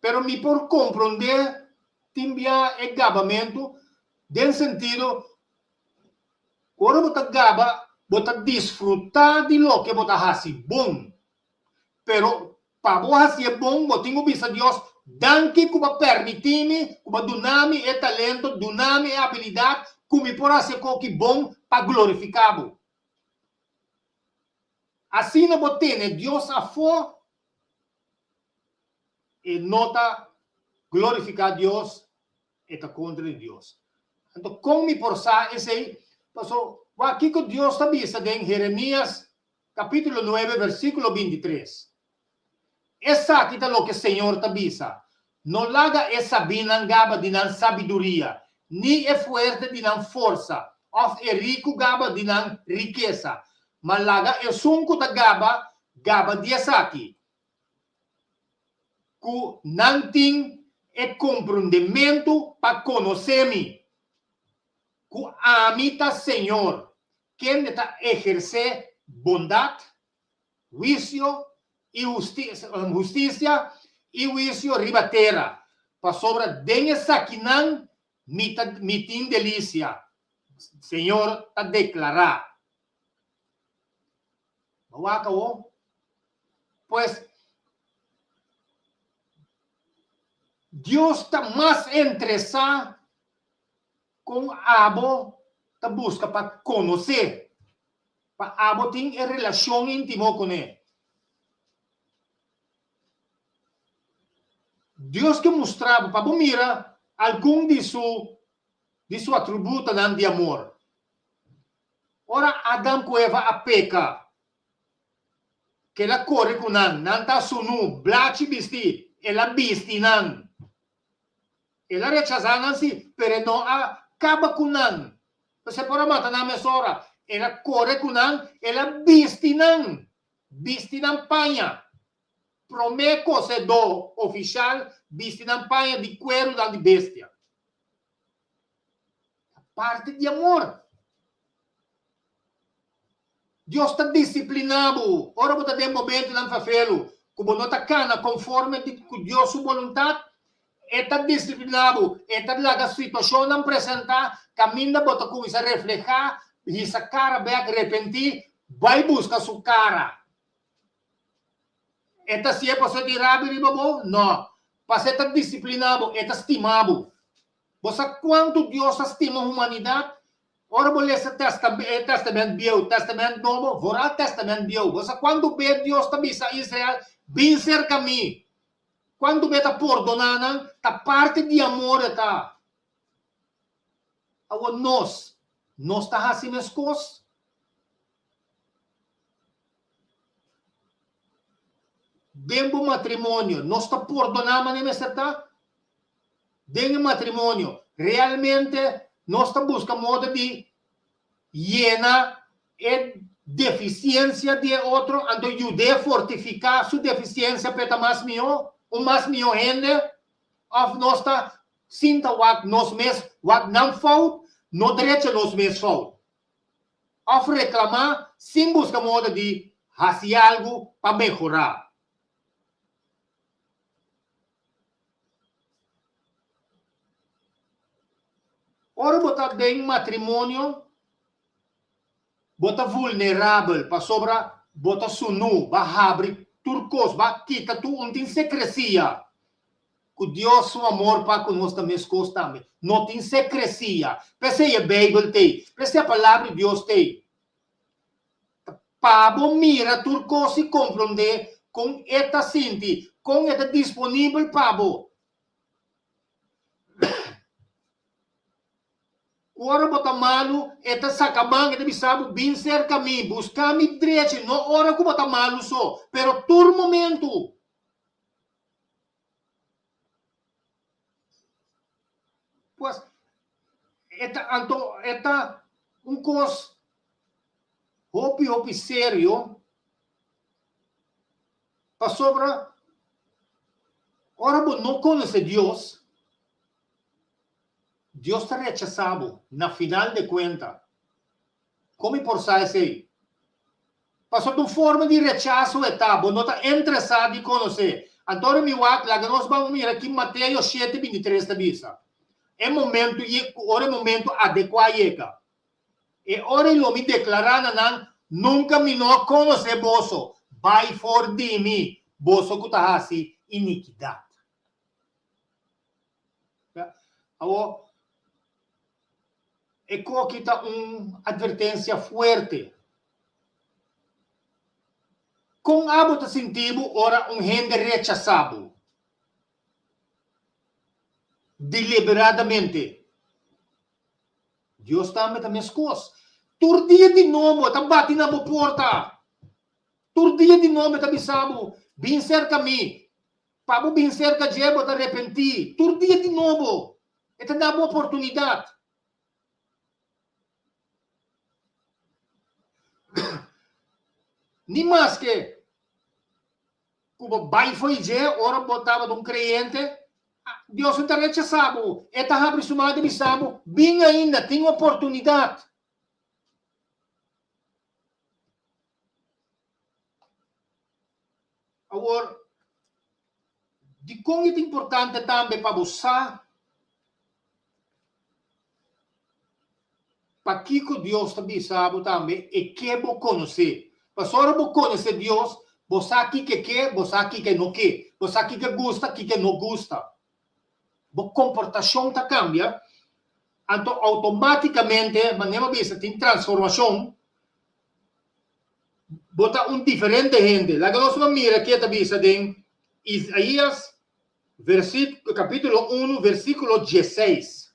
Pero mi por komprondé tin bia e gabamentu den sentido ku ora bo ta gaba bo ta disfrutá di loke bo ta hasi bon. Pero Pa bo hasié bon, bo tin ku bisa Dios, Danki ku bo a permití mi, ku bo a duna mi e talento, duna mi e abilidat ku mi por hasi e koki bon pa glorifiká bo. Asina bo tene Dios afó, e no ta glorifiká Dios, e ta kontra di Dios. Anto kon mi por sa esei? Pasobra wak kiko Dios ta bisa den Jeremias Capítulo nuebe, versículo bintitres. Esaki ta loke Señor ta bisa, No laga e sabínan gaba di nan sabiduria, ni e fuerte di nan forsa, òf e riku gaba di nan rikesa, ma laga esun ku ta gaba, gaba di esaki, ku nan tin e komprondementu pa konosé mi, ku ami ta Señor, kende ta ehersé bondat, huisio i hustisia i huisio riba tera, pasobra den esakinan mi ta mi tin delisia, Señor ta deklará. Bo wak awor? Pues, Dios ta mas interesá Kon abo ta buska pa konosé, pa abo tin e relashon íntimo kuné? Dios ke mustra bo pa bo mira algun di su di su atributonan di amor. Ora Adam ku Eva a peka, kel a kore ku nan, nan ta sunú, blachi bistí, el a bisti nan. El a rechasá nan sí, pero e no a kaba ku nan. P'esei por a mata nan mesora. El a kore ku nan, el a bisti nan, bisti nan paña. Promé kosedó ofishal bisti nan paña di kuerunan di bestia. Ta parti di amor. Dios ta disipliná bo ora bo ta den momentunan fafelu ku bo no ta kana konforme di ku Dios su boluntat. E ta disipliná bo, e ta laga situashonnan presentá kaminda bo ta kuminsá reflehá, hisa kara bèk, repentí, bai buska su kara. E ta hasié pasobra e tin rabia riba bo? No. Pasobra e ta disipliná bo, e ta stima bo. Bo sa kuantu Dios ta stima humanidat? Ora bo lesa e Tèstamènt Bieu, Tèstamènt Nobo, vooral Tèstamènt Bieu, bo sa kuantu be Dios ta bisa Israel, Bin serka mi? Kuantu be ta pordoná nan? Ta parti di amor e ta. Awor nos, nos ta hasi meskos? Den bo matrimonio, nos ta pordoná manera mester ta? Den e matrimonio, realmente nos ta buska moda di yena e defisiensia di e otro, anto yud'é fortifiká su defisiensia pa e ta mas mihó, un mas mihó hende? Òf nos ta sinta wak nos mes wak nan fout, no drecha nos mes fout? Òf reklamá sin buska moda di hasi algu pa mehorá. Ora bo ta den matrimonio, bo ta vulnerabel pasobra bo ta sunú, bo a habri tur kos, bo a kita tur un tin sekresia. Ku Dios su amor pa ku nos ta meskos tambe. No tin sekresia. P'esei e Beibel t'ei. P'esei e Palabra di Dios t'ei. Ta pa bo mira tur kos i komprondé kon e ta sinti, kon e ta disponibel pa bo. Ku ora bo ta malu, e ta saka man, e ta bisa bo, Bin serka mi, buska mi drechi, no ora ku bo ta malu so, pero tur momentu. Pues, e ta anto e ta un kos hopi hopi serio pasobra ora bo no konosé Dios, Dios ta rechasá bo na final de kuenta. Kon mi por sa esei? Pasobra ta un forma di rechaso e ta, bo no ta interesá di konosé. Anto ora mi wak, laga nos ban mira ki Mateo shete bintitres ta bisa. E momento ye, ku ora e momento adekuá yega, e ora ei lo mi deklará na nan, Nunka mi no a konosé boso, bai for di mi, boso ku ta hasi inikidat. Awor, e koki ta un advertensia fuerte. Kon abo ta sinti bo ora un hende rechasá bo deliberadamente? Dios tambe ta meskos. Tur dia di nobo e ta bati na bo porta. Tur dia di nobo e ta bisa bo, Bin serka mi. Pa bo bin serka dje bo ta repentí tur dia di nobo. E ta da bo oportunidat. Ni maske ku bo bai fo'i dje ora bo tabata un kreyente, Dios no ta rechasá bo. E ta habri su man ta bisa bo, Bin ainda, tin oportunidat. Awor, dikon e ta importante tambe pa bo sa pakiko Dios ta bisa bo tambe e ke bo konosé? Pasobra ora bo konosé Dios, bo sa kiko e ke, bo sa kiko e no ke, bo sa kiko e gusta, kiko e no gusta. Bo komportashon ta kambia, anto outomátikamente, manera bo bisa, tin transformashon. Bo ta un diferente hende. Laga nos lo mira ke ta bisa den Isaías. kapítulo 1, versíkulo 16.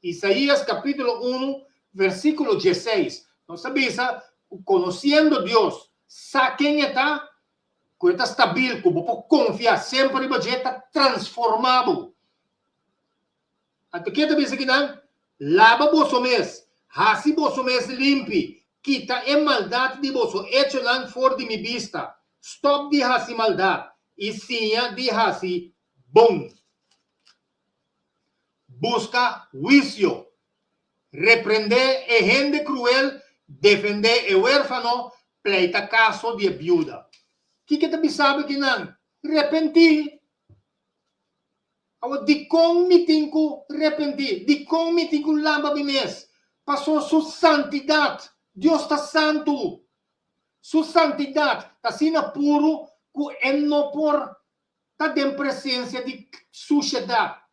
Isaías kapítulo 1, versíkulo 16. Nos ta bisa ku konosiendo Dios, sa ken e ta, ku e ta stabil, ku bo por konfia semper riba dje, ta transformá bo. Anto ke ta bisa kinan? Laba boso mes, hasi boso mes limpi, kita e maldat di boso echonan for di mi bista, stòp di hasi maldat i siña di hasi bon. Buska huisio, reprendé e hende kruel, defendé e huérfano, pleita kaso di e biuda. Kiko ta bisa bo kinan? Repentí! Awor, dikon mi tin ku repentí? Dikon mi tin ku laba mi mes? Pasobra su santidat, Dios ta santu. Su santidat ta asina puru ku e no por ta den presensia di sushedat.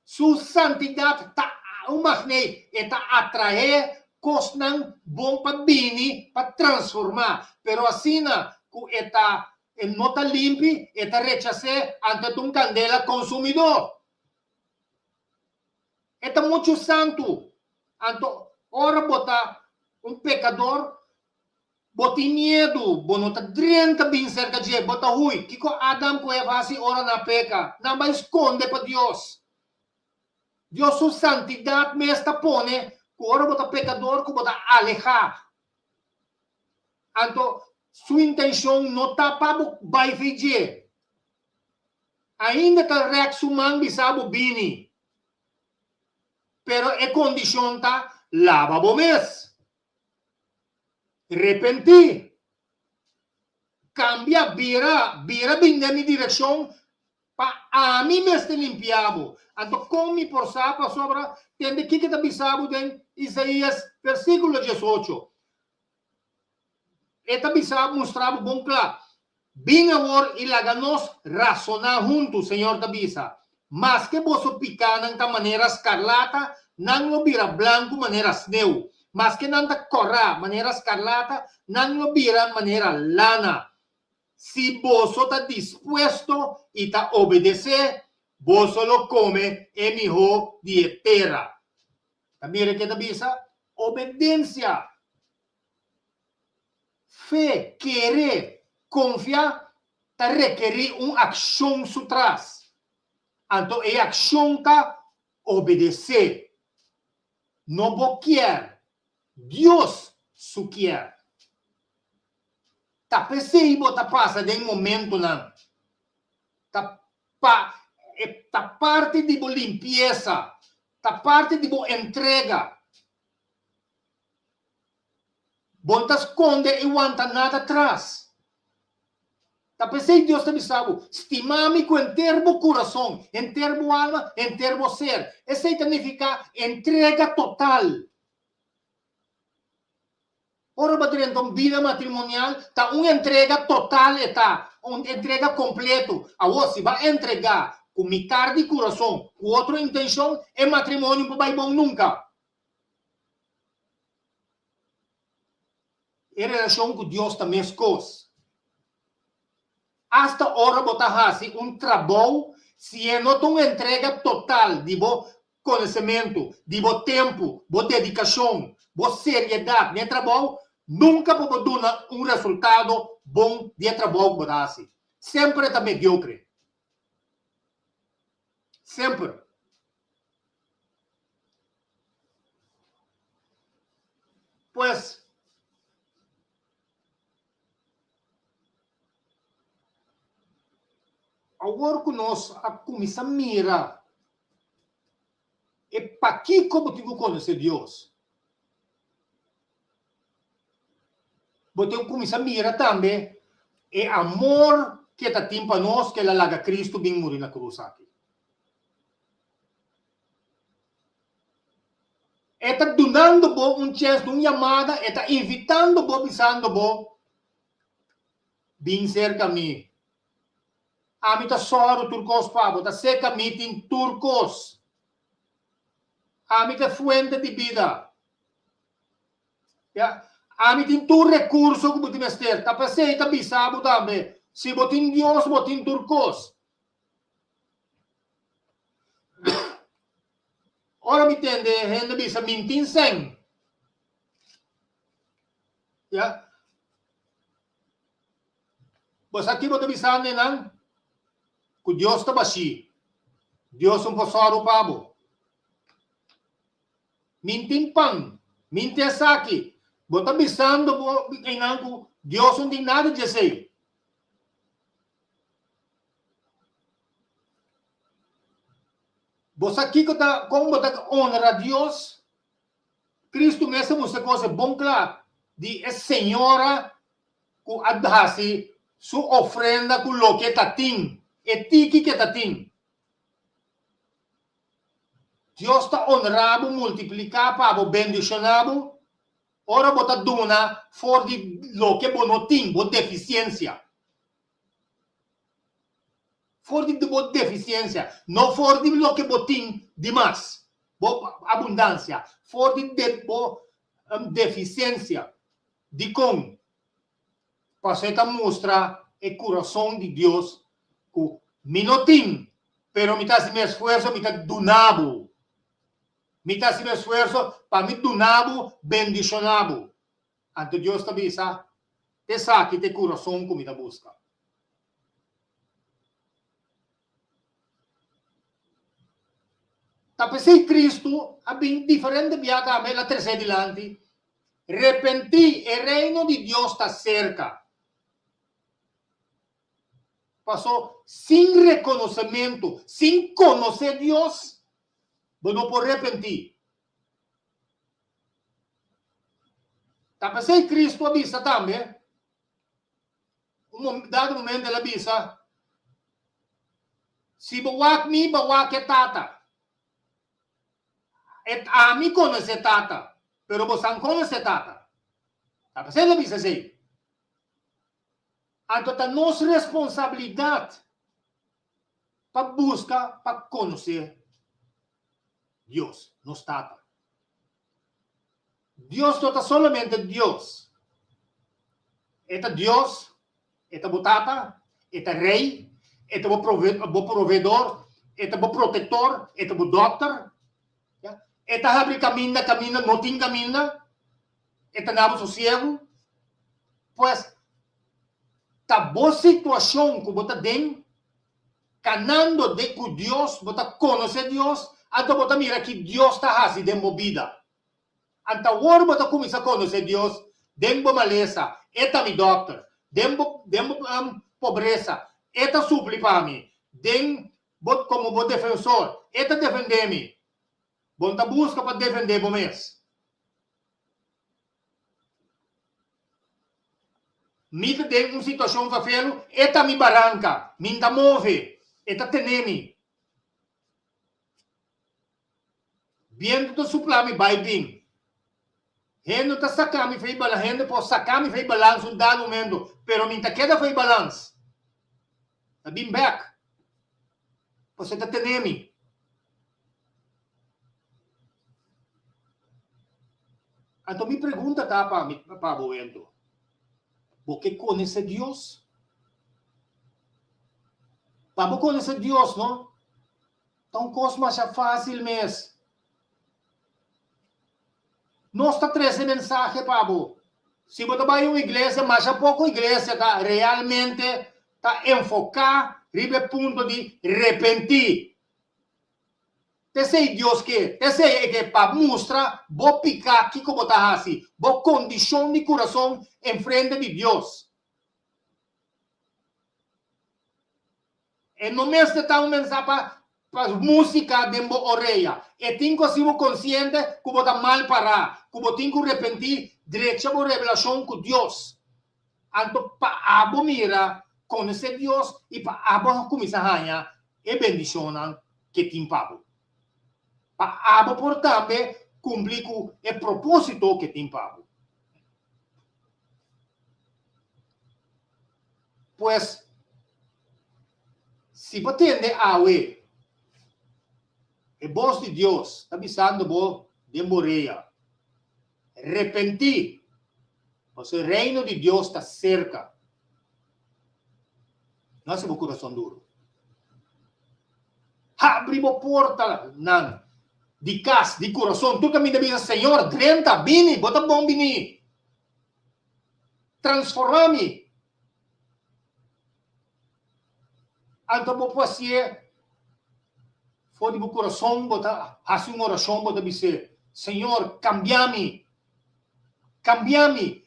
Su santidat ta un magneet, e ta atraé kosnan bon pa bini pa transformá. Pero asina ku e ta e no ta limpi, e ta rechas'é ante ta un kandela konsumidó. E ta muchu santu. Anto ora bo ta un pekador, Bo tin miedu, bo no ta drenta bin serka dje, bo ta hui. Kiko Adam ku Eva hasi ora nan a peka? Nan bai skonde pa Dios. Dios su santidat mes ta pone ku ora bo ta pekador ku bo ta alehá. Anto su intenshon no ta pa bo bai fei dje. Ainda ta rèk su man bisa bo bini. Pero e kondishon ta laba bo mes. Repentí. Kambia, bira, bira bin den mi direkshon, pa ami mester limpia bo. Anto kon mi por sa pasobra tende kiko ta bisa bo den Isaías versíkulo diesocho. E ta bisa, mustra bo bon kla, Bin awor i laga nos rasoná huntu, Señor ta bisa. Maske boso pikánan ta manera skarlata, nan lo bira blanku manera sneu. Maske nan ta kòrá manera skarlata, nan lo bira manera lana. Si boso ta dispuesto i ta obedesé, boso lo kome e mihó di e tera. Ta mira ke ta bisa? Obedensia! Fe, kere, konfia ta rekerí un akshon su tras. Anto e akshon ta obedesé. No bo kier, Dios su kier. Ta p'esei bo ta pasa den momentonan. Ta pa e ta parti di bo limpiesa, ta parti di bo entrega. Bo no ta skonde i wanta nada tras. Ta p'esei Dios ta bisa bo, Stima mi ku henter bo kurason, henter bo alma, henter bo ser. Esei ta nifiká entrega total. Ora bo drenta un bida matrimonial, ta un entrega total e ta, un entrega kompleto. Awor, si bo a entregá ku mitar di kurason, ku otro intenshon, e matrimonio no por bai bon nunka. E relashon ku Dios ta meskos. Asta ora bo ta hasi un trabou, si e no ta un entrega total di bo konosementu, di bo tempu, bo dedikashon, bo seriedat na e trabou, nunka bo por duna un resultado bon di e trabou ku bo ta hasi. Semper e ta mediokre. Semper. Pues, awor ku nos a kuminsá mira e pakiko bo tin ku konosé Dios, bo tin ku kuminsá mira tambe e amor ku e ta tin pa nos ku el a laga Kristu bin muri na krus aki. E ta dunando bo un chens, un yamada, e ta invitando bo bisando bo, Bin serka mi. Ami ta sòru tur kos pa bo, ta seka mi tin tur kos. Ami ta e fuente di bida. Ya, ami tin tur rekurso ku bo tin mester. Ta p'esei ta bisa bo tambe, si bo tin Dios, bo tin tur kos. Ora mi tende hende bisa mi tin sèn. Ya. Bo sa ki bo ta bisa nenan? Ku Dios ta bashí. Dios un por sòru pa bo. Mi tin pan, mi tin esaki. Bo ta bisando bo einan ku Dios no tin nada di esei. Bo sa kiko ta kon bo ta honra Dios? Cristo mes a mustra kos e bon kla di e señora ku a hasi su ofrenda ku loke e ta tin, e tiki ku e ta tin. Dios ta honra bo, multipliká pa bo, bendishoná bo ora bo ta duna for di loke bo no tin, bo defisiensia. For di bo defisiensia, no for di loke bo tin di mas, bo abundansia, for di bo defisiensia. Dikon? Pasobra e ta mustra e kurason di Dios ku mi no tin, pero mi ta hasi mi esfuerso, mi ta duna bo. Mi ta hasi mi esfuerso pa mi duna bo, bendishoná bo. Anto Dios ta bisa, Esaki ta e kurason ku mi ta buska. Ta p'esei Kristu a bin diferente bia tambe, el a tres'é dilanti, Repentí, e Reino di Dios ta serka. Pasó sin rekonosementu, sin konosé Dios, bo no por repentí. Ta p'esei Cristo a bisa tambe, un dado momento el a bisa, Si bo wak mi, bo wak e Tata. E ami konosé Tata, pero bosan konosé Tata. Ta p'esei el a bisa esei. Anto ta nos responsabilidat pa buska pa konosé Dios, nos Tata. Dios no ta solamente Dios. E ta Dios, e ta bo Tata, e ta Rey, e ta bo bo proveedor, e ta bo protector, e ta bo dokter. Ya. E ta habri caminda caminda no tin caminda. E ta na bo sosiego. Pues, ta bo situacion cu bo ta den Kanando den ku Dios, bo ta konosé Dios, anto bo ta mira ki Dios ta hasi den bo bida. Anto awor bo ta kuminsá konosé Dios den bo malesa, E ta mi dòkter, den bo den bo pobresa, E ta supli pa mi, den bo komo bo defensor, E ta defendé mi. Bo no ta buska pa defendé bo mes. Mi ta den un situacion fafelu, e ta mi baranca, mi n'ta move, e ta tene mi. Bientu ta supla mi bai bin. Hende ta saca mi fei balans, hende por saca mi fei balans un dado momento, pero mi n'ta keda fei balans. Ta bin bek, pasobra e ta tene mi. Anto mi pregunta ta pa mi pa bo wento, bo ke konesé Dios? Pa bo konesé Dios no ta un kos masha fásil mes. Nos ta trese mensahe pa bo. Si bo ta bai un iglesia, masha poko iglesia ta realmente ta enfoká riba e punto di repentí. T'esei Dios ke, t'esei e ke pa mustra bo piká kiko bo ta hasi, bo kondishon di kurason enfrente di Dios. E no mester ta un mensahe pa pa músika den bo orea. E tin ku hasi bo konsiente ku bo ta mal pará, ku bo tin ku repentí, drecha bo revelashon ku Dios. Anto pa abo mira, konosé Dios i pa abo kuminsá haña e bendishonnan ke tin pa bo. Pa abo por tambe kumpli ku e propósito ke tin pa bo. Pues, si bo tende awe e bos di Dios ta bisando bo den bo rea, Repentí, pasobra e reino di Dios ta serka. No hasi bo kurason duru. Habri bo portanan. di kas, di kurason, tur kaminda bisa, Señor, drenta, bini, bo ta bon bini. Transformá mi. Anto bo por hasié for di bo kurason, bo ta hasi un orashon, bo ta bis'é, Señor, kambia mi, kambia mi.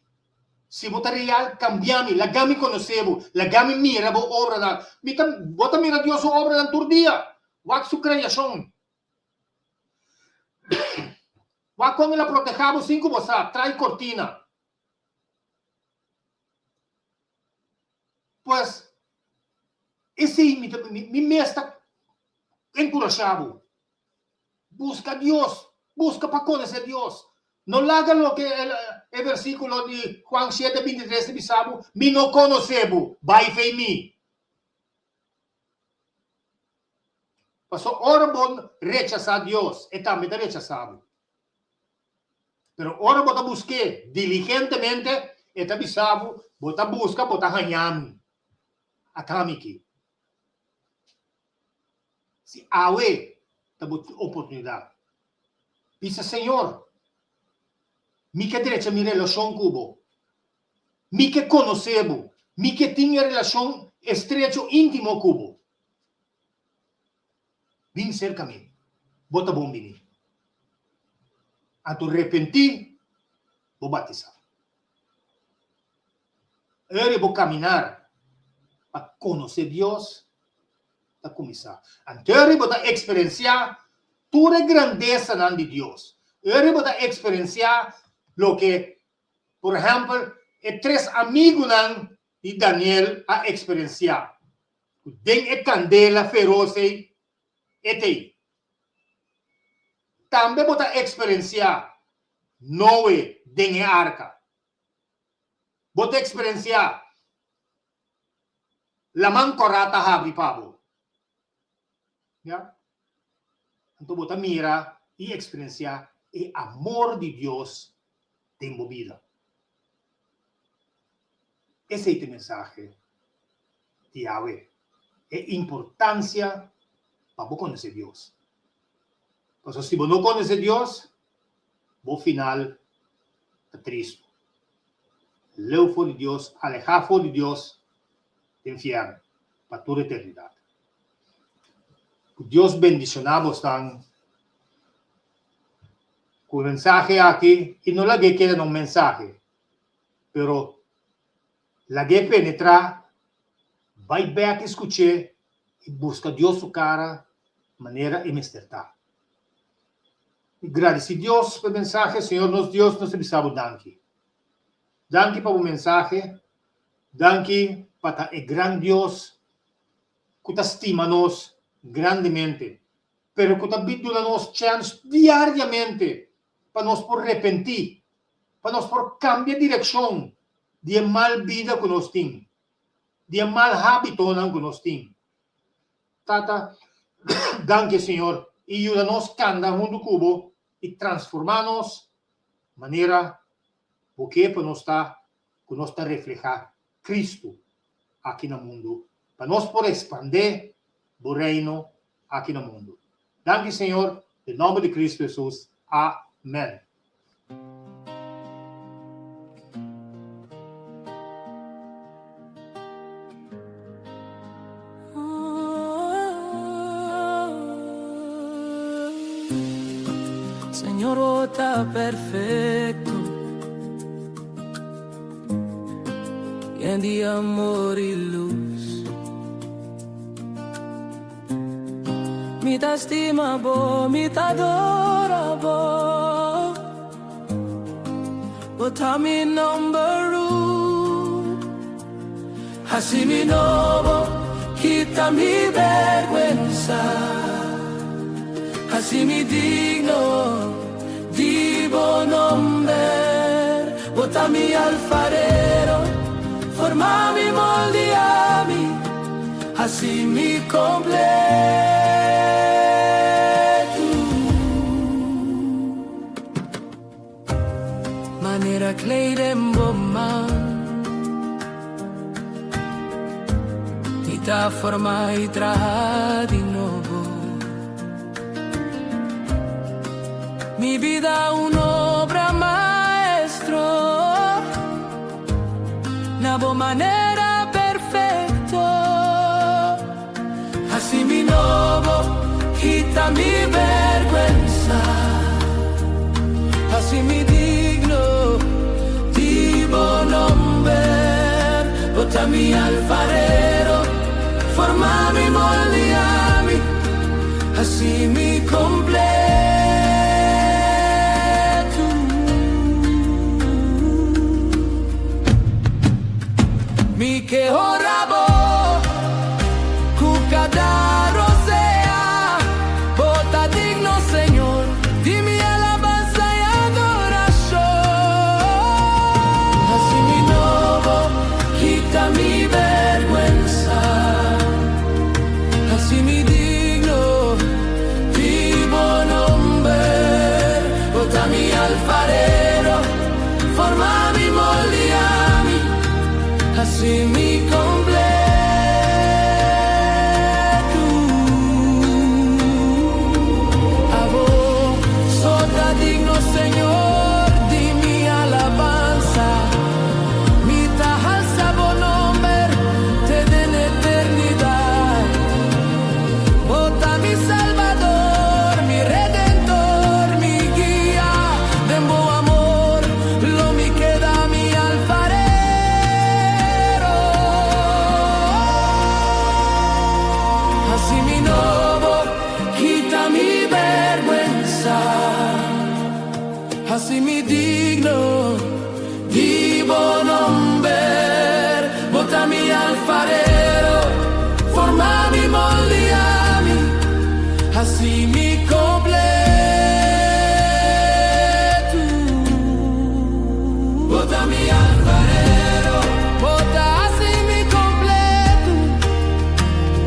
Si bo ta real, kambia mi, laga mi konosé bo, laga mi mira bo obranan. Mi ta, bo ta mira Dios su obranan tur dia. Wak su kreashon. Wak kon el a protehá bo sin ku bo sa, trai kortina. Pues, esei mi ta, mi mes ta enkurashá bo. Buska Dios, buska pa konosé Dios. No laga loke e versíkulo di Juan shete bintitres ta bisa bo, Mi no konosé bo, bai fei mi. Pasobra ora bo rechasá Dios, e tambe ta rechasá bo. Pero ora bo ta busk'é diligentemente, e ta bisa bo, Bo ta buska, bo ta haña mi. Ata mi aki. Si awe ta bo oportunidat, bisa Señor, Mi ke drecha mi relashon ku bo. Mi ke konosé bo. Mi ke tin e relashon estrecho, íntimo ku bo. Bin serka mi. Bo ta bon bini. Anto repentí, bo batisá. Ora bo kaminar pa konosé Dios ta kuminsá. Anto ora bo ta eksperensiá tur e grandesanan di Dios. Ora bo ta eksperensiá loke, por ehèmpel, e tres amigunan di Daniel a eksperensiá, ku den e kandela feros ei e t'ei. Tambe bo ta eksperensiá Noe den e arka. Bo ta eksperensiá laman kòrá ta habri pa bo. Ya. Anto bo ta mira i eksperensiá e amor di Dios den bo bida. Esei ta e mensahe di awe, e importansia pa bo konosé Dios. Pasobra si bo no konosé Dios, bo final ta tristu. Leu for di Dios, alehá for di Dios den fièrnu pa tur eternidat. Ku Dios bendishoná bosnan ku e mensahe aki i no lag'é keda na un mensahe, pero lag'é penetrá, bai bèk i skuch'é i buska Dios su kara manera e mester ta. Mi gradisí Dios pa e mensahe. Señor nos Dios, nos ta bisa bo danki. Danki pa bo mensahe. Danki pa ta e gran Dios ku ta stima nos grandemente, pero ku ta bin duna nos chèns diariamente pa nos por repentí, pa nos por kambia direkshon di e mal bida ku nos tin, di e mal hábitonan ku nos tin. Tata, danki Señor, i yuda nos kanda huntu ku bo i transformá nos manera bo ke pa nos ta, ku nos ta reflehá Kristu aki na mundu, pa nos por expandé bo reino aki na mundu. Danki Señor, den nomber di Kristu Hesus. Amen. Señor, bo ta perfecto. Yen di amor i lus. Mi ta stima bo, mi ta adora bo. Bo ta mi number un. Hasi mi nobo, kita mi bergwensa. Hasi mi digno di bo nomber. Bo ta mi alfarero, forma mi, moldia mi, hasi mi completo. Manera klei den bo man Mi ta forma i traha di nobo. Mi bida un obra maestro Na bo manera perfecto Haci mi nobo, kita mi berguensa Haci mi digno di bo nomber Bo ta mi alfarero, forma mi, moldea mi Haci mi completo Mi ke honra bo ku kada rosea Bo ta digno, Señor, di mi alabansa i adorashon Hasi mi nobo, kita mi bèrgwensa Hasi mi digno di bo nomber Bo ta mi alfarero, forma mi, moldea mi Hasi mi kompletu. Abo so ta digno, Señor, di mi alabansa. Mi ta halsa bo nomber te den eternidat. Bo ta mi Salbador, mi Redentor, mi guia. Den bo amor lo mi keda mi alfarero. Hasi mi nobo, kita mi bèrgwensa. Hasi mi digno di bo nomber. Bo ta mi alfarero, forma mi, moldea mi. Hasi mi kompleto. Bo ta mi alfarero, bo ta hasi mi kompleto.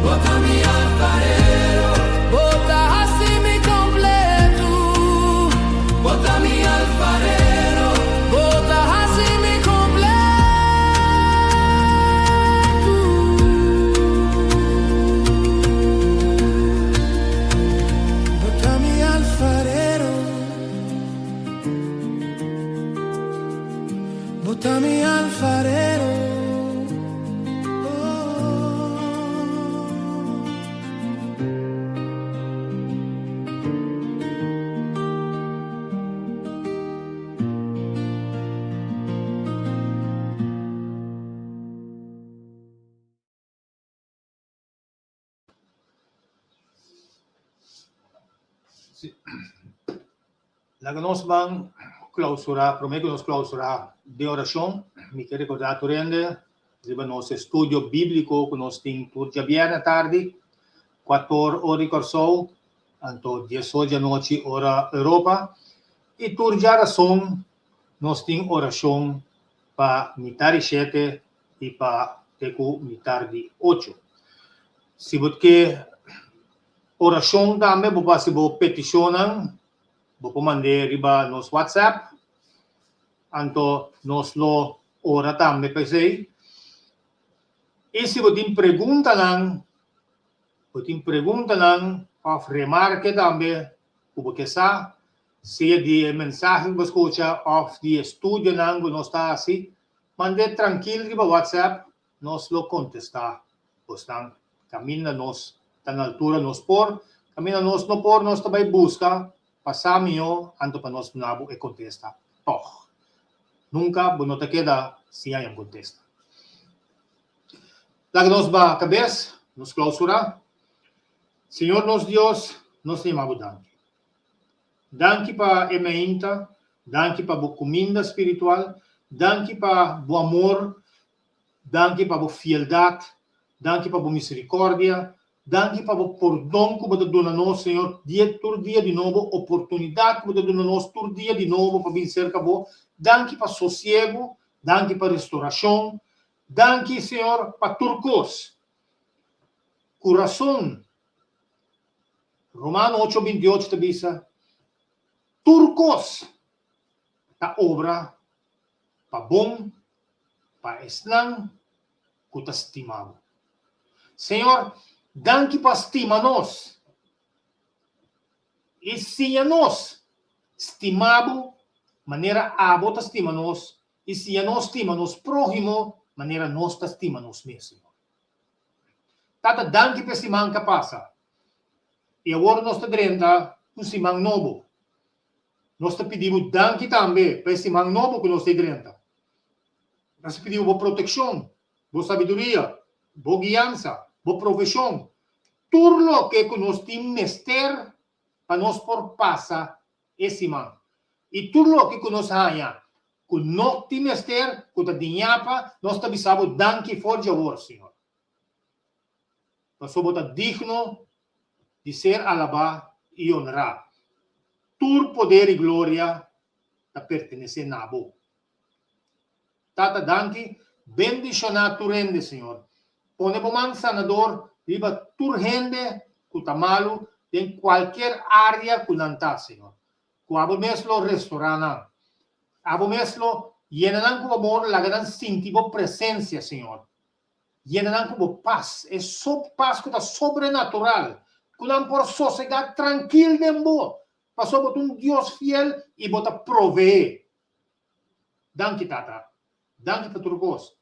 Bo ta mi alfarero, bo ta hasi mi kompleto. Bo ta mi alfarero, bo ta hasi mi kompleto. Bo ta mi alfarero, bo ta mi alfarero. Oh. Sí. Laga nos ban klausurá, promé ku nos klausurá den orashon, mi ke rekordá tur hende riba nos estudio bíbliko ku nos tin tur djabièrnè tardi, kuator ora di Kòrsou, anto diesor djanochi ora Europa, i tur djarason nos tin orashon pa mitar di shete i pa te ku mitar di ocho. Si bo ke orashon tambe bo por hasi bo petishonnan, bo por mand'é riba nos WhatsApp, anto nos lo ora tambe pa esei. I si bo tin preguntanan, bo tin preguntanan òf remarke tambe ku bo ke sa, sea di e mensahe ku bo skucha òf di e studionan ku nos ta hasi, mand'é trankil riba WhatsApp, nos lo kontestá bosnan. Kaminda nos ta na altura nos por, kaminda nos no por nos ta bai buska pa sa mihó anto pa nos duna bo e kontesta tòg. Nunka bo no ta keda sin haña un kontesta. Laga nos baha kabes, nos klausurá. Señor nos Dios, nos ta yama bo danki. Danki pa e meinta, danki pa bo kuminda spiritual, danki pa bo amor, danki pa bo fieldat, danki pa bo misericordia, danki pa bo pordon ku bo ta duna nos, Señor, dia tur dia di nobo, oportunidat ku bo ta duna nos tur dia di nobo pa bin serka bo, danki pa sosiegu, danki pa restauracion, danki, Señor, pa tur kos. Ku rason Romano ocho binti ocho ta bisa, Tur kos ta obra pa bon pa esnan ku ta stima bo. Señor, danki pa stima nos i siña nos. stima bo manera abo ta stima nos i siña nos stima nos próhimo manera nos ta stima nos mes, Señor. Tata, danki pa e siman ku a pasa. I awor nos ta drenta un siman nobo. Nos ta pidi bo danki tambe pa e siman nobo ku nos ta drenta. Nos ta pidi bo bo protekshon, bo sabiduria, bo guiansa, bo provishon, tur loke ku nos tin mester pa nos por pasa e siman. I tur loke ku nos haña ku no tin mester, ku ta di ñapa, nos ta bisa bo danki for di awor, Señor. Pasobra bo ta digno di ser alabá i onrá. Tur poder i gloria ta pertenesé na bo. Tata danki, bendishoná tur hende, Señor. Pone bo man sanador riba tur hende ku ta malu den kualkier área ku nan ta, Señor. Ku abo mes lo restorá nan. Abo mes lo yena nan ku bo amor, laga nan sinti bo presensia, Señor. Yena nan ku bo pas, e pas ku ta sobrenatural, ku nan por sosegá trankil den bo, pasobra bo ta un Dios fiel i bo ta proveé. Danki, Tata. Danki pa tur kos.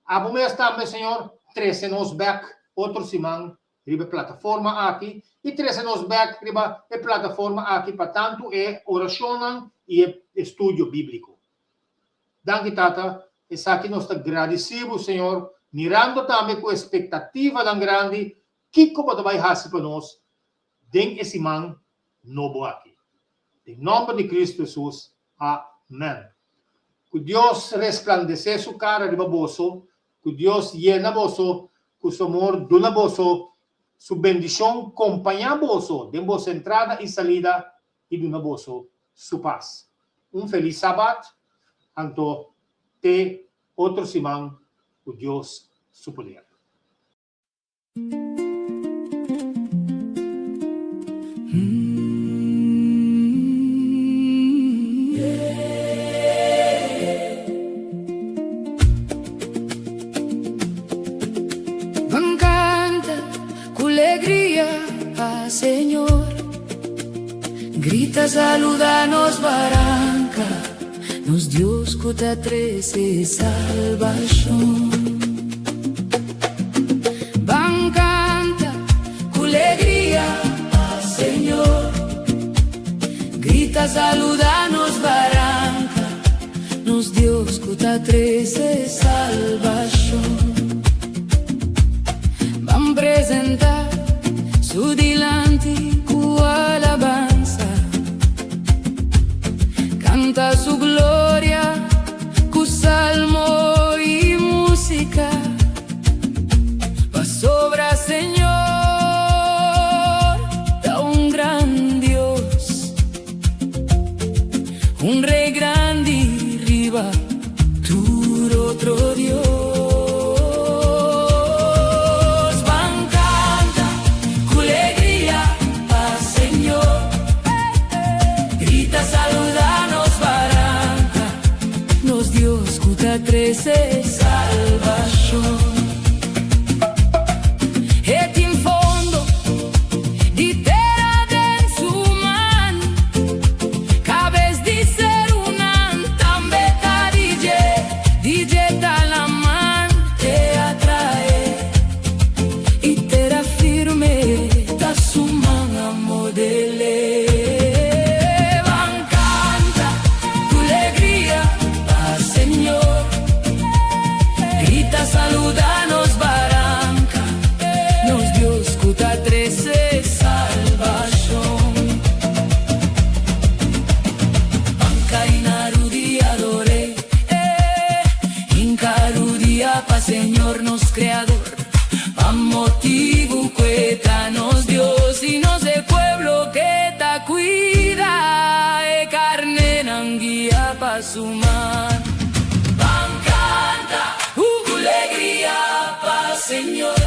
Abo mes tambe, Señor, trese nos bek otro siman riba e plataforma aki i trese nos bek riba e plataforma aki pa tantu e orashonnan i e estudio bíbliko. Danki, Tata. Esaki nos ta gradisí bo, Señor, mirando tambe ku espektativanan grandi kiko bo ta bai hasi pa nos den e siman nobo aki. Den nòmber di Kristu Hesus, Amèn. Ku Dios resplandesé su kara riba boso, ku Dios yena boso ku su amor, duna boso su bendishon, kompañá boso den boso entrada i salida i duna boso su pas. Un felis Sabat, anto te otro siman ku Dios su poder. Ban canta cu legria pa Señor, Grita saluda nos baranca, Nos Dios cu ta trece salbacion. Ban canta cu legria pa Señor, Grita saluda nos baranca, Nos Dios cu ta trece salbacion. Ban presenta su dilanti cu alabansa, Canta su gloria cu salmo y musica, Pasobra Señor ta un gran Dios, Un Rey grandi riba tur otro dios. Ban canta cu legria pa Señor, Grita saluda nos baranca, Nos Dios cu ta trece salbacion. E tin fondo di tera den su man, Cabes di serunan tambe ta di dje, Di dje ta laman te atrae, I tera firme ta su man a modele. Ban canta cu legria pa Señor, Grita saluda nos baranca, Nos Dios cu ta trece salbacion. Ban cai na rudia ador'é, Hinca rudia pa Señor nos Creador, Pa motibu cu e ta nos Dios i nos e pueblo cu e ta cuida, E carnenan guia pa su man. Ban canta cu legria pa Señor.